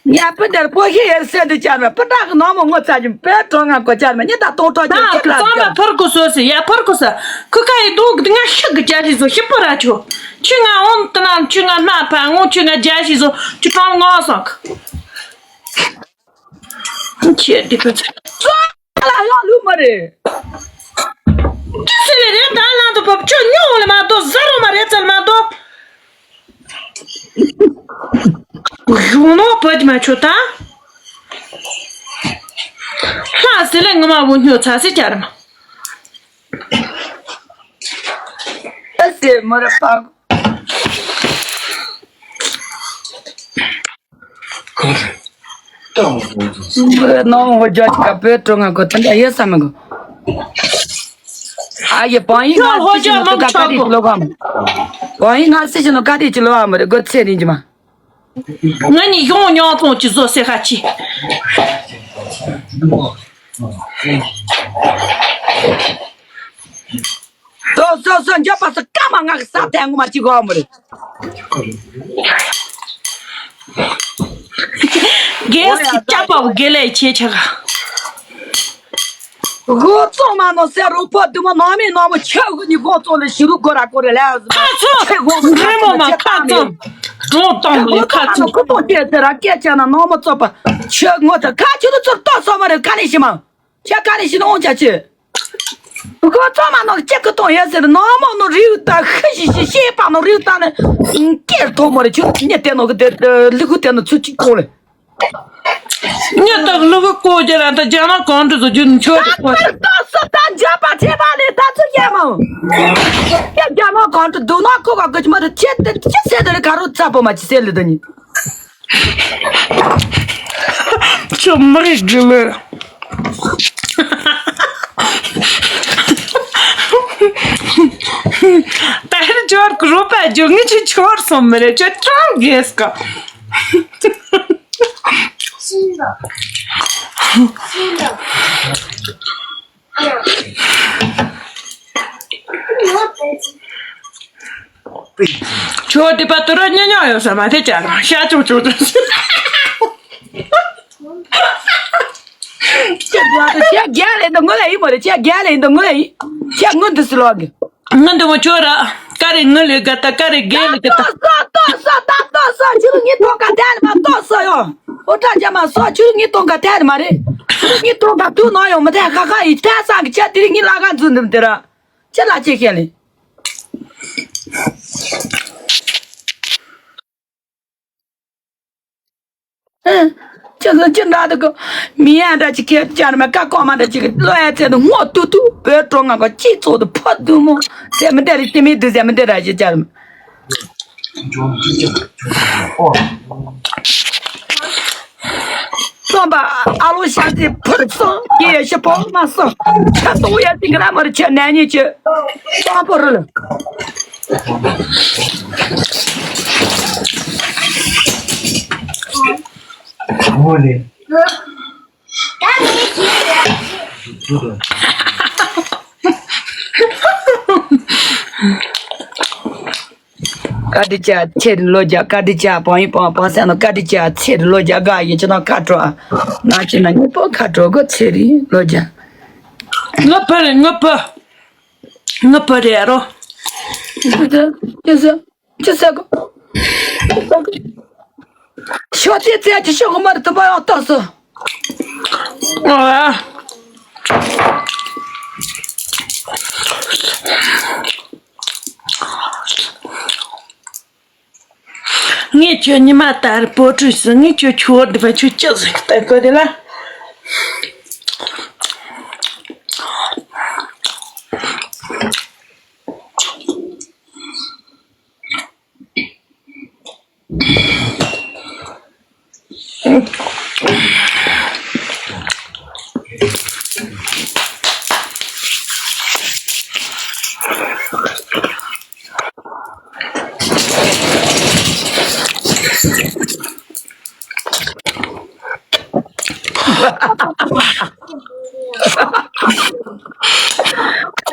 ཡ་པི་འདིར་པོ་ཤི་ཡེར་སེ་འདི་ཅར་མ་པི་ཏག་གི་ནང་མོ་ངོ་ཚ་ཅིམ་པེ་གྲོང་ང་གོ་ཅར་མ་ཉི་ད་སྟོང་ཕྲག་ཅིག་ད་ཅི་ལ་རྩོམ་པ་ཕུར་གོ་སོ་སི། ཡ་ཕུར་གོ་ས། ཁུ་ཁ་ཡི་དུག་ང་ཤི་གི་ཅ་ཤི་སོ་ཤི་པོ་ར་ཆོ། ཆུ་ང་འོང་དུ་ན་ཆུ་ང་སྣ་ཕ་ངོ་ཆུ་ང་ཅ་ཤི་སོ་ཆུ་གྲོང་ངོ་སོང་། ཁྱེད་འདི་ཕན་ཚུན། ལ་ཡང་ལུག་མ་རེད། ཅི་ཟེར་ལེ་རེད། ད་ལང་དུ་བབ་ཆོ་ཉོ་ལེ་མ་དོ་ཟ་རོ་མ་རེད་ཚལ་མ་དོ། གཞུང་ནོ་བོད་མ་ཆོ་ད། ལྷ་ཟེར་ལེ་ངོ་མ་བུ་ཉོ་ཚ་སེ་ཅར་མ། ཨ་ཟེར་མ་རེད་པ། ནོ་ཧོ་ཇོ་ཅི་ཀ་པེ་ཏྲོ་ང་གོ་ཏན་ཡེ་ས་མ་གོ། ཨ་ཡེ་པང་ཡིན་ང་སི་ཞི་ནོ་ཀ་ཀ་རི་ཅི་ལོ་གམ། པང་ཡིན་ང་སི་ཞི་ནོ་ཀ་རི་ཅི་ལོ་ཨ་མ་རེ་གོ་ཚེ་རིང་ཅི་མ། ང་ནི་ཡོང་ཉོ་ཚོང་ཅི་བཟོ་སེ་ཁ་ཅི། སོ་སོ་སོ་འཇོག་པ་སོ་ཀ་མ་ང་གི་ས་ཐལ་ངོ་མ་ཅི་གོ་མ་རེད། རྒན་སྐྱ་པ་རྒན་ལས་ཆེ་ཆ་ག་ཧོ་ཙོང་མ་ནོ་སེ་རོ་པོ་དུ་མ་ནོ་མི་ནོ་མོ་ཆེ་གུ་ནི་ཧོ་ཙོང་ལེ་ཤི་རུ་གོ་ར་གོ་རེ་ལེ་ཁ་ཚོ་ཆེ་ཧོ་མོ་རེ་མོ་མ་ཁ་ཚོ་འགྲོ་བཏང་ནི་ཁ་ཚོ་ཁོ་ཏོ་ཏེ་ཏེ་ར་སྐད་ཆ་ན་ནོ་མོ་ཙོ་པ་ཆེ་ངོ་ད་ཁ་ཆུ་ཏུ་ཙོར་ཏོ་སོ་མ་རེ་ཁ་ནི་ཤི་མ། ཁྱེད་ཀ་ནས་ཤི་ནོ་ཅ་ཆེ། ཁོ་ཚོ་མ་ནོ་ཅེ་ཀི་ཏོང་ཡ་ཟེར་ནོ་མོ་ནོ་རིའུ་ཏ་ཤི་ཤི་ཤི་ཤི་པ་ནོ་རིའུ་ཏ་ནི་སྐྱེར་ཐོག་མོ་རེ་ཆུ་ཉེ་ཏེ་ནོ་གི་དེ་ལི་ཁུ་ཏེ་ནོ་ཚུ་ཅིག་ཀོ་ལེ། ཉེ་ཏ་ལི་ཁུ་ཀོ་ཇེ་ར་ཏ་ཇ་ན་གོང་དུ་ཟོ་ཇུ་ཆོ་རེ་ཀོ་ཏ་ཏོ་སོ་ཏ་ཇ་པ་ཆེ་པ་ལེ་ཏ་ཚུ་ཡ་མོ། ཡ་ཇ་ན་གོང་དུ་དུ་ནོ་ཁུ་ག་གུ་ཅི་མ་རེ་ཆེ་ཏེ་ཆེ་སེ་དེ་རེ་ག་རུ་ཚ་པོ་མ་ཆི་སེ་ལེ་ཏ་ཉི། ཁྱོད་མི་རིགས་དྲི་ལོས། ད་ཧེར་ཇོར་གི་རོ་པ་ཇོ་ངི་ཆི་ཆོར་སོང་མི་རེད་ཁྱོད་ཀྲང་གེས་ཀ། ཁྱོད་དེ་པ་དུ་ར་ཉེ་ཉོ་ཡོད་ས་མ་དེ་ཅར་ཤ་ཅུ་ཅུ་ཅུ། ཁྱེད་རྒྱལ་ལ་ཡིན་དུ་ངུ་ལ་ཡིན་མོ་རེ་ཁྱེད་རྒྱལ་ལ་ཡིན་དུ་ངུ་ལ་ཡིན། ཁྱེད་ངུ་འདི་སི་ལོག་གི། ངུ་འདི་མོ་ཁྱོད་ར་ཀ་རེ་ངུ་ལེ་ག་ད་ཀ་རེ་རྒྱལ་ལེ་ག་ད། ཏོ་སོ་ཏོ་སོ་ཏོ་སོ་ཆུ་རུ་ངི་ཏོང་ག་དལ་མ་ཏོ་སོ་ཡོ། ཨོ་ཏྲ་ཇ་མ་སོ་ཆུ་རུ་ངི་ཏོང་ག་དལ་མ་རེ། ཆུ་རུ་ངི་ཏོང་ག་དུ་ནོ་ཡོ་མ་དལ་ཁ་ཁ་ཡི་དལ་སང་གི་ཆ་དི་རི་ངི་ལ་ག་འཛུ་འདི་མ་དེ་ར། ཅི་ལ་ཅི་ཤེས་ལེ། ཅི་ཟེར་ཅི་འདྲ་འདུག་གི། མི་ཡ་འདྲ་ཅིག་གིས་ཅར་མ་ཀ་ཀོ་མ་འདྲ་ཅིག་གིས་བློ་ཡ་ཚད་དུ་སྔོ་ཏུ་ཏུ་བོད་གྲོང་ང་ག་གཅིག་ཚོགས་དུ་ཕོ་དུ་མོ་ཟེར་མི་འདྲ་རེད་དེ་མི་འདུག་ཟེར་མི་འདྲ་ར་ཞིག་ཅར་མ། རྩོམ་པ་ཨ་ལོ་ཤ་ཚའི་ཕུར་སོང་སྐྱེ་ཡ་ཤི་པོ་མ་སོང་ཁྱ་སོང་ཡ་ཏིང་ར་མར་ཆ་ནན་ཉེ་ཆེ་སོང་པོ་རུ་ལ། ཧོ་ལེ། བཀའ་དྲིན་ཆེ་ཚེ་རིང་ལོ་བརྒྱ། བཀའ་དྲིན་ཆེ་བང་ཡིན་བང་བང་སེ་ནོ། བཀའ་དྲིན་ཆེ་ཚེ་རིང་ལོ་བརྒྱ། དགའ་ཡིན་ཅི་ན་ཁ་དྲོ་ཨ། ང་ཅི་ན་ངའི་པོ་ཁ་དྲོ་གོ་ཚེ་རིང་ལོ་བརྒྱ། ང་ཕ་རེད་ང་ཕ། ང་ཕ་རེད་རོ། ཅི་ཟེར་ཅི་ཟེར་ཅི་ཟེར་གོ། ཤོག་ཅི་ཙེ་ཅི་ཤོག་གོ་མར་དུ་པ་ཡོང་ཏོག་སོ། ངས་ཁྱོད་ཉི་མ་ལྟར་པོ་ཏྲུ་སི་ངས་ཁྱོད་ཁྱོད་འདི་པ་ཁྱོད་ཅི་ཟིག་ལྟ་གོ་དེ་ལ།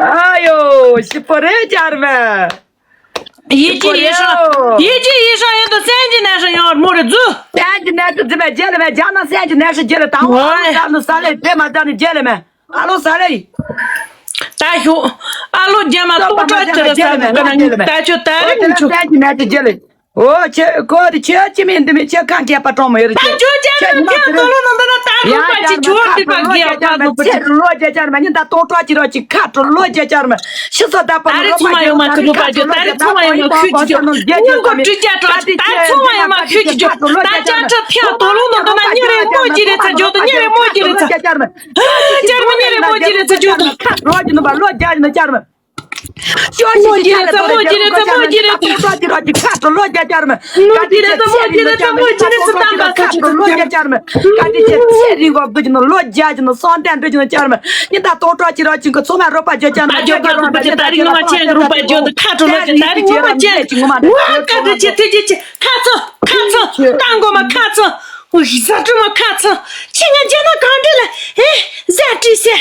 ཨ་ཡོ། ཞི་པོ་རེད་ཅར་མ། ཡིད་ཀྱི་ཡིད་ཧྲང་། ཡིད་ཀྱི་ཡིད་ཧྲང་ཡོད་དོ་སེམས་ཀྱི་ནད་ཧྲང་ཡོང་མོ་རེ་རྫུ། སེམས་ཀྱི་ནད་དུ་འཛིན་པའི་རྒྱལ་ལ་མེད་རྒྱ་ནག་སེམས་ཀྱི་ནད་ཧྲང་རྒྱལ་ལ་དང་བ་ཨ་ལོ་ས་ལེ་དེ་མ་ད་ནི་རྒྱལ་ལ་མེད། ཨ་ལོ་ས་ལེ། ད་ཞུ། ཨ་ལོ་རྒྱ་མ་ཏོག་ཏྲ་ཅི་རེད་ས་ལེ་ད་ཁྱོད་ད་རེ་མི་ཆུ། སེམས་ཀྱི་ནད་དུ་རྒྱལ་ལ། ཨོ་ཁྱོད་ཀོ་རི་ཁྱོད་ཅི་མིན་འདི་མིན་ཁྱོད་གང་གས་པ་གྲོང་མོ་ཡོད་རེད། ད་ཁྱོད་ཁྱོད་ཁྱོད་ཁྱོད་ཁྱོད་ལོ་ནང་དུ་ན་ད་རུ་པ་ཅི་ཁྱོད་འདི་པ་གི་ཡ་ཕ་གོ་པ་ཅི། ལོ་རྒྱ་ཅར་མ་ཉིན་ད་ཏོག་ཏོག་ཅི་རོ་ཅི་ཁ་ཏོ་ལོ་རྒྱ་ཅར་མ་ཤི་ས་ད་པ་ད་རེ་ཚོང་མ་ཡོང་མ་ཁུ་ལོ་པ་ཅི། ད་རེ་ཚོང་མ་ཡོང་མ་ཁུ་ཅི་ཅི་ཉིན་གོ་ཀྲི་ཅ་ཏོ་ཅི། ད་རེ་ཚོང་མ་ཡོང་མ་ཁུ་ཅི་ཅི་ད་ཅ་ཅ་ཕྱ་ཏོ་ལོ་ནང་དུ་ན་ཉི་རེ་མོ་ཅི་རེ་ཚ་ཇོ་ཏོ་ཉི་རེ་མོ་ཅི་རེ་ཚ་ཅར་མ་ཉི་རེ་མོ་ཅི་རེ་ཚ་ཇོ་ཏོ། ལོ་རྒྱ་ཅར་མ་ཁ་ཏོ་ལོ་རྒྱ་ཅར་མ། ཤོ་ཤི་མོ་ཇི་རེ་ཚ་མོ་ཇི་རེ་ཚ་མོ་ཇི་རེ་ཚ། ཁ་ཏོ་ལོ་རྒྱ་ཅར་མ། མོ་ཇི་རེ་ཚ་མོ་ཇི་རེ་ཚ་མོ་ཇི་རེ་ཚ། ཏམ་པ་ཁ་ཏོ་ལོ་རྒྱ་ཅར་མ། ཀ་ཏི་ཆེ་ཚེ་རིང་གོ་གུ་ཅི་ནོ་ལོ་རྒྱ་ཅི་ནོ་སོང་ཏན་འདྲི་ཅི་ནོ་ཅར་མ། ཉི་ད་ཏོག་ཏོ་ཅི་རོ་ཅི་གི་ཚོ་མ་རོ་པ་ཇོ་ཅར་མ། ད་ཇོ་ཁ་ཏོ་པ་ཇོ་ད་རིང་ང་ཆེན་རོ་པ་ཇོ་ད་ཁ་ཏོ་ལོ་ཇ་ད་རིང་ང་ཆེན། ཀ་ཏི་ཆེ་ཐུ་ཇི་ཆེ་ཁ་ཚོ་ཁ་ཚོ་ཏང་གོ་མ་ཁ་ཚོ། ཟ་ཏུ་མ་ཁ་ཚོ་ཆེ་ང་ཇ་ན་གང་འདྲི་ལ་ཨེ་ཟ་ཏི་སེ།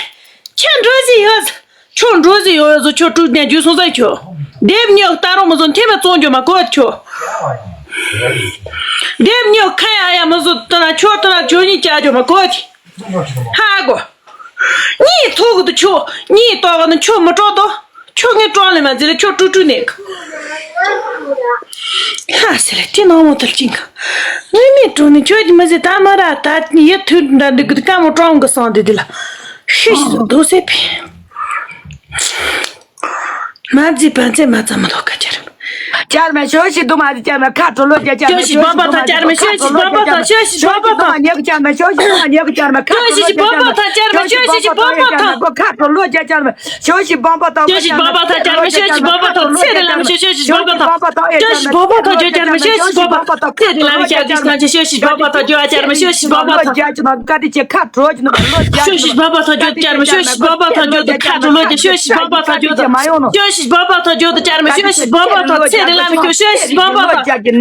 ཁྱོད་འགྲོ་ཟིག་ཡོད། ཁྱོད་འགྲོ་ཟིག་ཡོད་ཟོ། ཁྱོད་ཀྲུ་ནས་རྒྱུ་སོང་ཟ་ཁྱོད། དེབ་ཉོ་ལྟ་རོགས་མི་བཟོ་འཐེན་པ་བཙོང་རྒྱུ་མ་གོ་ཁྱོད། དེབ་ཉོ་ཁ་ཡ་ཡ་མི་བཟོ་ལྟ་ན་ཁྱོད་ལྟ་ན་ཁྱོད་གཉིས་བྱ་རྒྱུ་མ་གོ་ཁྱོད། ཧ་གོ། གཉིས་ཐོག་གི་དུ་ཁྱོད་གཉིས་ཏོག་གི་ནི་ཁྱོད་མི་སྤྲོ་དོ། ཁྱོད་ངའི་སྤྲོ་ལེ་མ་ཟེར་ལེ་ཁྱོད་ཀྲུ་ཀྲུ་ནས་གི། ཧ་ཟེར་ལེ་དེ་ནང་མོ་ཐལ་ཅིང་གི། ངའི་མིག་ཀྲུ་ནས་ཁྱོད་ཀྱི་མི་ཟེར་ད་མ་ར་ད་ཡི་ཐུར་འདྲ་འདི་གི་དཀའ་མོ་སྤྲོ་གི་སོང་དེ་དེ་ལ། ཤི་ཤི་དོ་སེ་ཕི། མ་རྫི་བན་ཚེ་མ་ཙམ་མ་ལོག་ཀ་ཅར། ཅར་མ་ཤོ་ཤི་དུ་མ་རྫི་ཅར་མ་ཁ་ཏོ་ལོ་ཅ་ཅར་མ་ཤོ་ཤི་བོ་པ་ཐ་ཅར་མ་ཤོ་ཤི་བོ་པ་ཐ་ཤོ་ཤི་བོ་པ་ཐ། ཉེག་ཅར་མ་ཤོ་ཤི་དུ་མ་ཉེག་ཅར་མ་ཁ་ཏོ་ལོ་ཅ་ཅར་མ་ཤོ་ཤི་བོ་པ་ཐ་ཅར་མ་ཤོ་ཤི་བོ་པ་ཐ། ཤོ་ཤི་བོ་པ་ཐ་ཅར་མ་ཤོ་ཤི་བོ་པ་ཐ། ཚེ་རི་ལ་མ་ཤོ་ཤི་བོ་པ་ཐ། ཤོ་ཤི་བོ་པ་ཐ་ཇོ་ཅར་མ་ཤོ་ཤི་བོ་པ་ཐ། ཤོ་ཤི་བོ་པ་ཐ་ཇོ་ཅར་མ་ཤོ་ཤི་བོ་པ་ཐ། ཚེ་རི་ལ་མ་ཤོ་ཤི་ཤོ་ཤི་བོ་པ་ཐ་ཇོ་ཅར་མ་ཤོ་ཤི་བོ་པ་ཐ། ཀ་ཏི་ཆེ་ཁ་ཏོ་ཇི་ནོ་ལོ་ཅ་ཤོ་ཤི་བོ་པ་ཐ་ཇོ་ཅར་མ་ཤོ་ཤི་བོ་པ་ཐ་ཇོ་ད་ཁ་ཏོ་ལོ་ཅ་ཤོ་ཤི་བོ་པ་ཐ་ཇོ་ད། ཤོ་ཤི་བོ་པ་ཐ་ཇོ་ད་ཅར་མ་ཤོ་ཤི་བོ་པ་ཐ། ཚེ་རི་ལ་མ་ཤོ་ཤི་བོ་པ་ཐ། ཤོ་ཤི་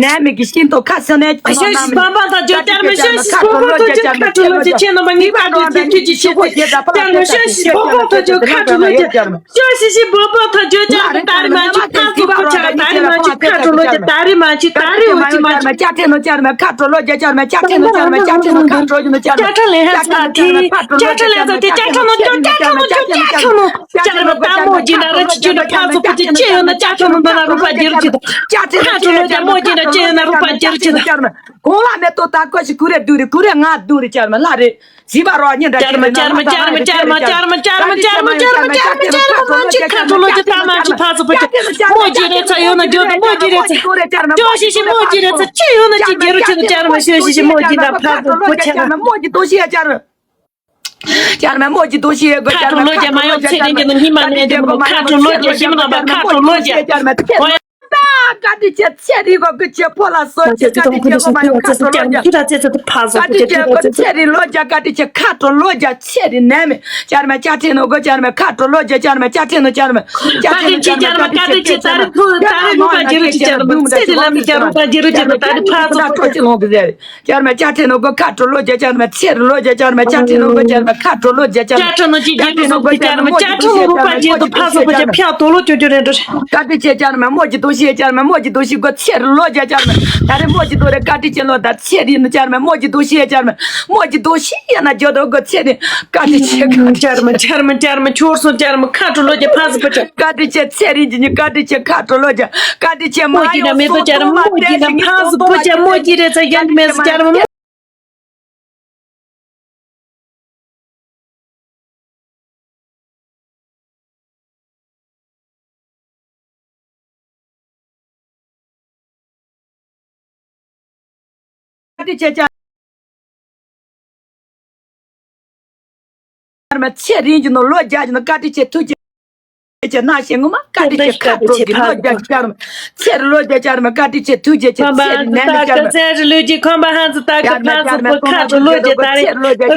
བོ་པ་ཐ་ཇོ་ཅར་མ་ཤོ་ཤི་བོ་པ་ཐ་ཇོ་ཁ་ཏོ་ལོ་ཅ་ཅར་མ་ཁ་ཏོ་ལོ་ཅ་ཅར་མ་ཉི་པ་ཏོ་ཅི་ཁྱི་ཅི་ཤི་ཅི་ཅར་མ་ཤོ་ཤི་བོ་པ་ཐ་ཇོ་ཁ་ཏོ་ལོ་ཅ། ཤོ་ཤི་ཤི་བོ་པ་ཐ་ཇོ་ཅར་མ་ད་རི་མ་ཅི་ཁ་ཏོ་ཁོ་ཅར་ད་རི་མ་ཅི་ཁ་ཏོ་ལོ་ཅ་ད་རི་མ་ཅི་ད་རི་འོ་ཅི་མ་ཅི། ཅ་ཏི་ནོ་ཅར་མ་ཁ་ཏོ་ལོ་ཅ་ཅར་མ་ཅ་ཏི་ནོ་ཅར་མ་ཅ་ཏི་ནོ་ཁ་ཏོ་ཇི་ནོ་ཅར་མ་ཅ་ཏི་ལེ་ཧ་ཚ་ཏི་ཅ་ཏི་ལེ་ཧ་ཚ་ཏི་ཅ་ཏི་ནོ་ཅ་ཏི་ནོ་ཅ་ཏི་ནོ། ཅ་ཏི་ནོ་ད་མོ་ཇི་ན་རི་ཅི་ཅི་ནོ་ཕ་ཚོ་པོ་ཅི་ཅི་ཡོད་ན་ཅ་ཏི་ནོ་ད་ན་རུ་པ་ཇི་རུ་ཅི་ད། ཁ་ཏོ་ལོ་ཅ་མོ་ཇི་ན་ཅི་ཡོད་ན་རུ་པ་ཇི་རུ་ཅི་ད། གོང་ལ་མེ་ཏོག་ད་ཀོ་ཤི་ཀུ་རེ་དུ་རི་ཀུ་རེ་ང་དུ་རི་ཅར་མ་ལ་རེ། ཟི་བ་རོ་ཉི་འདྲ་ཅར་མ་ཅར་མ་ཅར་མ་ཅར་མ་ཅར་མ་ཅར་མ་ཅར་མ་ཅར་མ་ཅར་མ་ཅར་མ་ཅི་ཁ་ཏོ་ལོ་ཅ་ད་མ་ཅི་ཕ་ཚོ་པོ་ཅི། མོ་ཇི་རེ་ཚ་ཡོད་ན་ཇོ་ད་མོ་ཇི་རེ་ཚ། ཅོ་ཤི་ཤི་མོ་ཇི་རེ་ཚ་ཅི་ཡོད་ན་ཅི་ཇི་རུ་ཅི་ད་ཅར་མ་ཤོ་ཤི་ཤི་མོ་ཇི་ད་ཕ་ཚོ་པོ་ཅི། མོ་ཇི་དོ་ཤི་ཡ་ཅར་མ། ཅར་མ་མོ་ཇི་དོ་ཤི་ཡ་གོ་ཁ་ཏོ་ལོ་ཅ་མ་ཡོང་ཚེ་དེ་ཀྱི་ནི་ཉི་མ་ནས་དེ་མོ་ཁ་ཏོ་ལོ་ཅ་ཤི་མ་ན་པ་ཁ་ཏོ་ལོ་ཅ། ཀ་ཏི་ཆེ་ཚེ་རི་གོ་གི་ཆེ་ཕོ་ལ་སོ་ཆེ་ཀ་ཏི་ཆེ་གོ་མ་ཡོང་ཁ་ཏོ་ལོ་ཅ། ཀ་ཏི་ཆེ་གོ་ཚེ་རི་ལོ་ཅ་ཀ་ཏི་ཆེ་ཁ་ཏོ་ལོ་ཅ་ཚེ་རི་ནས་མེ། ཅར་མ་ཅ་ཏི་ནོ་གོ་ཅར་མ་ཁ་ཏོ་ལོ་ཅ་ཅར་མ་ཅ་ཏི་ནོ་ཅར་མ་ཅ་ཏི་ནོ་ཅར་མ་ཅ་ཏི་ནོ་ཅར་མ་ཀ་ཏི་ཆེ་ད་རི་ཐུ་ད་རི་རུ་པ་ཇི་རུ་ཅི་ཅར་མ་ཚེ་རི་ལ་མི་ཅར་རུ་པ་ཇི་རུ་ཅི་ད་ད་རི་ཕ་ཚོ་པོ་ཅི། ཅར་མ་ཅ་ཏི་ནོ་གོ་ཁ་ཏོ་ལོ་ཅ་ཅར་མ་ཚེ་རི་ལོ་ཅ་ཅར་མ་ཅ་ཏི་ནོ་གོ་ཅར་མ་ཁ་ཏོ་ལོ་ཅ་ཅར་མ། ཅ་ཏི་ནོ་ཅི་ཇི་རུ་སོ་གི་ཅར་མ་ཅ་ཏི་ནོ་རུ་པ་ཇི་དུ་ཕ་སོ་པོ་ཅ་ཕྱག་ཏོ་ལོ་ཅོ་ཅོ་རེ་འདྲ། ཀ་ཏི་ཆེ་ཅར་མ་མོ་ཇི་དོ་ཤི་ཅར་མ་མོ་ཇི་དོ་ཤི་གོ་ཚེ་རི་ལོ་ཅ་ཅར་མ། ད་རེ་མོ་ཇི་དོ་རེ་ཀ་ཏི་ཆེ་ལོ་ད་ཚེ་རི་ནི་ཅར་མ་མོ་ཇི་དོ་ཤི་ཅར་མ་མོ་ཇི་དོ་ཤི་ཡ་ན་ཇོ་དོ་གོ་ཚེ་རི་ཀ་ཏི་ཆེ་གོ་ཅར་མ་ཅར་མ་ཅར་མ་ཆོར་སོང་ཅར་མ་ཁ་ཏོ་ལོ་ཅ་ཕ་སོ་པོ་ཅ། ཀ་ཏི་ཆེ་ཚེ་རིང་ཅི་ཉི་ཀ་ཏི་ཆེ་ཁ་ཏོ་ལོ་ཅ། ཀ་ཏི་ཆེ་མ་མོ་ཇི་ན་ཡོང་མེ་ཏོ་སོ་ཅར་ཏོ་མ་མོ་ཏེ་ཇི་ན་ཞིག་ཕ་སོ་པོ་ཅ་མོ་ཇི་རེ་ཚ་ཡན་མེ་སི་ཅར་མ། ཀ་ཏི་ཆེ་ཅར་མ་ཚེ་རིང་གི་ནོ་ལོ་རྒྱ་གི་ནོ་ཀ་ཏི་ཆེ་ཐུགས་རྗེ་ཆེ་ན་ཞེ་ངོ་མ་ཀ་ཏི་ཆེ་ཁ་ཏོ་གི་ལོ་རྒྱ་ཅར་མ་ཚེ་རི་ལོ་རྒྱ་ཅར་མ་ཀ་ཏི་ཆེ་ཐུགས་རྗེ་ཆེ་ཁོམ་པ་ཚེ་ཧང་རི་ནན་ནི་ཅར་མ། ཚེ་རི་ལུས་ཀྱི་ཁོམ་པ་ཧང་ཚུ་ཏ་ཀ་ཕ་སོ་པོ་ཁ་ཏོ་ལོ་རྒྱ་ད་རེ་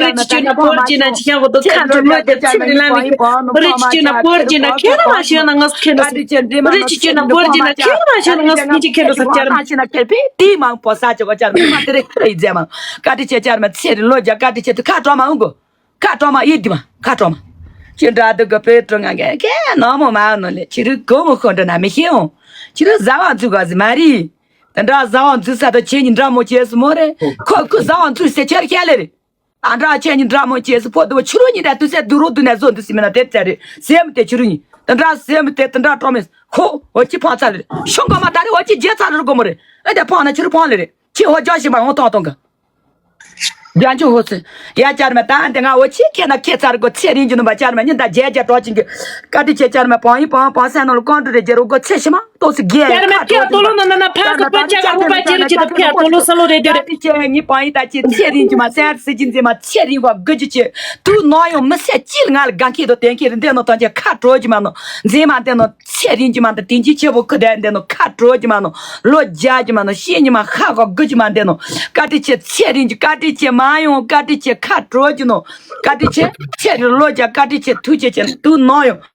རི་ཅི་ཅུ་ན་པོར་ཅི་ན་ཅི་ཤང་གོ་ཏོ་ཁ་ཏོ་ལོ་རྒྱ་ཚེ་རི་ལ་མི་ཁྱོད་རི་ཅི་ཅུ་ན་པོར་ཅི་ན་ཁྱེད་ན་མ་ཤེས་ན་ངོ་ཁྱེད་ན་རི་ཅི་ཅུ་ན་པོར་ཅི་ན་ཁྱེད་ན་མ་ཤེས་ན་ངོ་ཁྱེད་ཅི་ཁྱེད་རི་ས་ཅར་མ། ཁྱེད་ན་ཁྱེད་པི་དེ་མང་པོ་ས་ཅི་གོ་ཅར་མ་དེ་རེ་ཁྱེད་རི་ཛེ་མ་ཀ་ཏི་ཆེ་ཅར་མ་ཚེ་རི་ལོ་རྒྱ་ཀ་ཏི་ཆེ་དུ་ཁ་ཏོ་མ་འོང་གོ། ཁ་དྲོ་མ་ཡིད་དུ་མ་ཁ་དྲོ་མ། ཁྱེད་འདྲ་འདུག་གི་པོད་དྲུག་ང་ག་ག་ནང་མོ་མ་ནོ་ལེ། ཁྱེད་རུ་གོ་མོ་ཁོ་འདྲ་ན་མི་ཤེས་འོང་། ཁྱེད་རུ་བཟའ་བ་འཛུགས་ག་ཟི་མ་རེད། དེ་འདྲ་བཟའ་བ་འཛུགས་ས་དང་ཁྱེད་གཉིས་འདྲ་མོ་བྱས་སུ་མོ་རེད། ཁོ་ཁོ་བཟའ་བ་འཛུགས་སེ་ཁྱེར་ཁྱེར་ལེ་རེད། ཨ་འདྲ་ཁྱེད་གཉིས་འདྲ་མོ་བྱས་སུ་ཕོ་དུ་བ་ཕྱི་རུ་གཉིས་འདྲ་དུ་སེ་དུ་རུ་དུ་ནས་བཟོ་འདུག་སི་མི་ན་དེ་ཚ་རེད། སེམས་དེ་ཕྱི་རུ་གཉིས་དེ་འདྲ་སེམས་དེ་དེ་འདྲ་སྤྲོ་མེད། ཁོ་འོ་ཅི་ཕང་ཚ་ལེ་རེད། ཤོང་ག་མ་ད་རེད། འོ་ཅི་རྗེ་ཚ་རུ་གོ་མོ་རེད། ཨེ་དེ་ཕང་ན་ཕྱི་རུ་ཕང་ལེ་རེད། ཁྱེད་འོ་རྒྱ་ཞིག་མ་འོ་ཐོང་ཐོང་ག་རྒྱ་མཆོག་ཧོ་སི། ཡ་ཅར་མ་ད་འདི་ང་འོ་ཅི་ཁྱེད་ན་ཁྱེད་ཚར་གོ་ཚེ་རིང་གི་ནུ་མ་ཅར་མ་ཉིན་ད་རྒྱལ་རྒྱ་གྲོགས་ཅིང་གི་བཀའ་དྲིན་ཆེ། ཅར་མ་བང་ཡི་བང་བང་སན་ནོ་ལ་ཀོང་ཀྲི་རེ་རྒྱལ་རོ་གོ་ཚེ་ཤི་མ་ཏོ་སི་རྒྱལ་ཅར་མ་ཁ་ཐོ་ཐོ་ལོ་ན་ན་ན་ཕ་སོ་པ་ཅ་ཁ་ཧུ་པ་ཅེ་རུ་ཅི་ད་ཕ་ཐོ་ལོ་ས་ལོ་རེ་རྒྱལ་རེ། ཅེ་ཉི་བང་ཡི་ད་ཅི་ཚེ་རིང་གི་མ་སན་སི་ཅི་འཛི་མ་ཚེ་རིང་བ་གུ་ཅི་ཅི་དུ་ནོ་ཡོང་མི་སེ་ཅི་ལ་ང་ལ་གང་ཁེ་དོ་དེན་ཁེ་རི་འདེ་ནོ་ཐང་ཅེ་ཁ་གྲོ་ཅི་མ་ནོ་འཛི་མ་འདེ་ནོ། ཚེ་རིང་གི་མ་འདི་དེང་གི་ཆེ་བོ་ཁུ་དན་འདི་ནོ་ཁ་དྲོ་གི་མ་ནོ། ལོ་བརྒྱ་གི་མ་ནོ། ཤེས་ཉི་མ་ཧ་གོ་དགུ་གི་མ་འདི་ནོ། བཀའ་དྲིན་ཆེ་ཚེ་རིང་གི་བཀའ་དྲིན་ཆེ་མ་ཡོང་བཀའ་དྲིན་ཆེ་ཁ་དྲོ་གི་ནོ། བཀའ་དྲིན་ཆེ་ཚེ་རིང་ལོ་བརྒྱ་བཀའ་དྲིན་ཆེ་ཐུགས་རྗེ་ཆེ་དུ་ནོ་ཡོང་།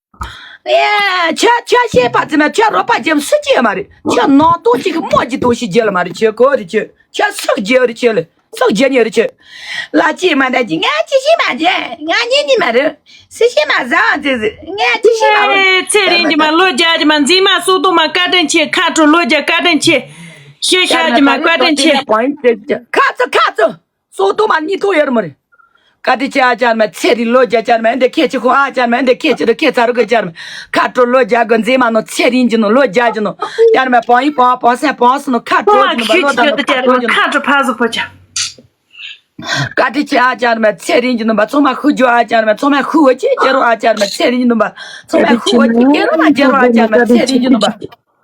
ཨེ་ཁྱོད་ཁྱོད་ཤེས་པ་ཙི་མ་ཁྱོད་རོ་པ་ཅེམ་སུ་ཅེ་མ་རེད། ཁྱོད་ནོ་ཏོ་ཅིག་མོ་ཅི་ཏོ་ཤི་རྒྱལ་མ་རེད། ཁྱོད་གོ་རེད། ཁྱོད་ཁྱོད་སུ་རྒྱལ་རེད། ཁྱོད་ལེ། སྲོག་རྒྱལ་ཉེ་རུ་ཆེ། ལ་ཅི་མ་འདྲ་ཅི་ང་ཅི་ཤི་མ་རྒྱལ། ང་ཉེ་ཉི་མ་རུ། སུ་ཤི་མ་ཟ་བ་ཙི་ཟི་ང་ཅི་ཤི་མ་རུ། ཨེ་ཚེ་རིང་གི་མ་ལོ་བརྒྱ་གི་མ་འཛིན་མ་སོ་ཏོ་མ་བཀའ་དྲིན་ཆེ། ཁ་དྲོ་ལོ་བརྒྱ་བཀའ་དྲིན་ཆེ། ཤེས་ཤ་གི་མ་བཀའ་དྲིན་ཆེ། ཁ་ཚ་ཁ་ཚ། སོ་ཏོ་མ་གཉིས་ཐོ་ཡོད་མ་རེད། བཀའ་དྲིན་ཆེ་ཨ་ཅར་མ་ཚེ་རིང་ལོ་བརྒྱ་ཅར་མ་འདི་ཁྱེད་ཅི་ཁོ་ཨ་ཅར་མ་འདི་ཁྱེད་ཅི་རུ་ཁྱེད་ཚ་རུ་གི་ཅར་མ། ཁ་དྲོ་ལོ་བརྒྱ་གི་འཛིན་མ་ནོ་ཚེ་རིང་གི་ནོ་ལོ་བརྒྱ་གི་ནོ། ཅར་མ་བང་ཡི་བང་བང་སན་བང་སི་ནོ་ཁ་དྲོ་གི་ནོ་མ་ལོ་ད་ནོ་ཁ་དྲོ་གི་ནོ། ཁ་དྲོ་ཕ་ཟུ་ཕོ་ཆ། བཀའ་དྲིན་ཆེ་ཨ་ཅར་མ་ཚེ་རིང་གི་ནོ་མ་ཚོ་མ་ཁུ་ཇོ་ཨ་ཅར་མ་ཚོ་མ་ཁུ་བ་ཅི་ཅེ་རོ་ཨ་ཅར་མ་ཚེ་རིང་གི་ནོ་མ་ཚོ་མ་ཁུ་བ་ཅི་ཀེ་རོ་མ་ཅེ་རོ་ཨ་ཅར་མ་ཚེ་རིང་གི་ནོ་མ།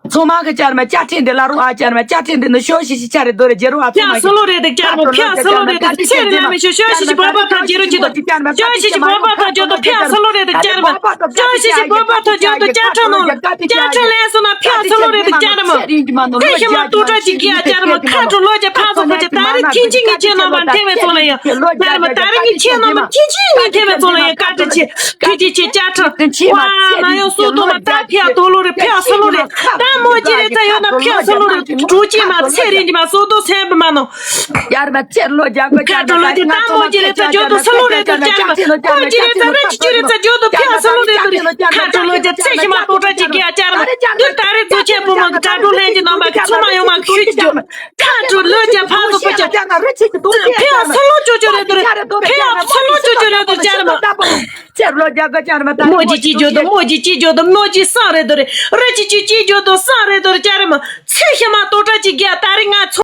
ཚོ་མ་གི་ཅར་མ་ཅ་ཁྲིན་དེ་ལ་རུ་ཨ་ཅར་མ་ཅ་ཁྲིན་དེ་ནི་ཤོ་ཤི་ཤི་ཆ་རེ་དོ་རེ་རྒྱལ་རུ་ཨ་ཚོ་མ་ཕྱག་སོ་ལོ་རེ་དེ་ཅར་མོ་ཕྱག་སོ་ལོ་རེ་དེ་ཚེ་རིང་ལ་མི་ཤོ་ཤོ་ཤི་ཤི་བོ་བ་ཐོ་རྒྱལ་རུ་ཅི་དོ། ཤོ་ཤི་ཤི་བོ་བ་ཐོ་རྒྱལ་དོ་ཕྱག་སོ་ལོ་རེ་དེ་ཅར་མོ། ཤོ་ཤི་ཤི་བོ་བ་ཐོ་རྒྱལ་དོ་ཅ་ཁྲ་ནོ། ཅ་ཁྲ་ལེ་སོ་ན་ཕྱག་སོ་ལོ་རེ་དེ་ཅར་མོ། ཚེ་ཤི་མ་ཏོ་ཏྲ་ཅི་གི་ཨ་ཅར་མོ་ཁ་དྲོ་ལོ་ཅ་ཕ་སོ་ཁོ་ཅ་ད་རེ་ཐིན་ཅི་ངི་ཅེ་ནོ་མ་ཐེ་བེ་ཚོ་ལ་ཡ། ད་རེ་མ་ད་རེ་ངི་ཅེ་ནོ་མ་ཐིན་ཅི་ངི་ཐེ་བེ་ཚོ་ལ་ཡ་བཀའ་དྲིན་ཆེ། ཁྱེད་ཀྱིས་ཁྱེད་ཅ་ཁྲ། ཝ་ན་ཡོ་སོ་ཏོ་མ་ད་ཕྱག་ཐོ་ལོ་རེ་ཕྱག་སོ་ལོ་རེ། ད་མོ་ཅི་རེ་ད་ཡོད་ན་ཕྱག་སོ་ལོ་རེ་དྲུག་ཅི་མ་ཚེ་རིང་གི་མ་སོ་ཏོ་སེམས་པ་མ་ནོ། ཡར་མ་ཚེར་ལོ་རྒྱག་གོ་ཁ་ཁྲོ་ལོ་ཅི་ད་མོ་ཅི་རེ་ད་ཇོ་དོ་སོ་ལོ་རེ་ད་ཅར་མ། ཁོ་ཅི་རེ་ད་རེ་ཅི་ཅི་རེ་ད་ཇོ་དོ་ཕྱག་སོ་ལོ་རེ་ད་རེ། ཁ་ཁྲོ་ལོ་ཅི་ཚེ་ཤི་མ་ཏོ་ཏྲ་ཅི་གི་ཨ་ཅར་མ། དུ་ད་རེ་ཚོ་ཆེན་པོ་མ་གི་ད་ཁྲོ་ལྷན་གྱི་ནང་མ་གི་ཚོ་མ་ཡོང་མ་ཁྱུ་ཅི་ཇོ། ཁ་དྲོ་ལོ་ཅ་ཕ་ཚོ་ཕ་ཅ། ཕེ་ཨ་སོ་ལོ་ཅོ་ཅོ་རེ་དོ་རེ། ཕེ་ཨ་སོ་ལོ་ཅོ་ཅོ་རེ་དོ་ཅ་རེ་མ། ཚེ་ལོ་རྒྱག་ག་ཅ་རེ་མ་ད། མོ་ཅི་ཅི་ཇོ་དོ་མོ་ཅི་ཅི་ཇོ་དོ་མོ་ཅི་སང་རེ་དོ་རེ། རེ་ཅི་ཅི་ཅི་ཇོ་དོ་སང་རེ་དོ་རེ་ཅ་རེ་མ། ཚེ་ཤ་མ་ཏོ་ཏྲ་ཅི་གི་ཨ་ད་རེ་ང་ཚོ།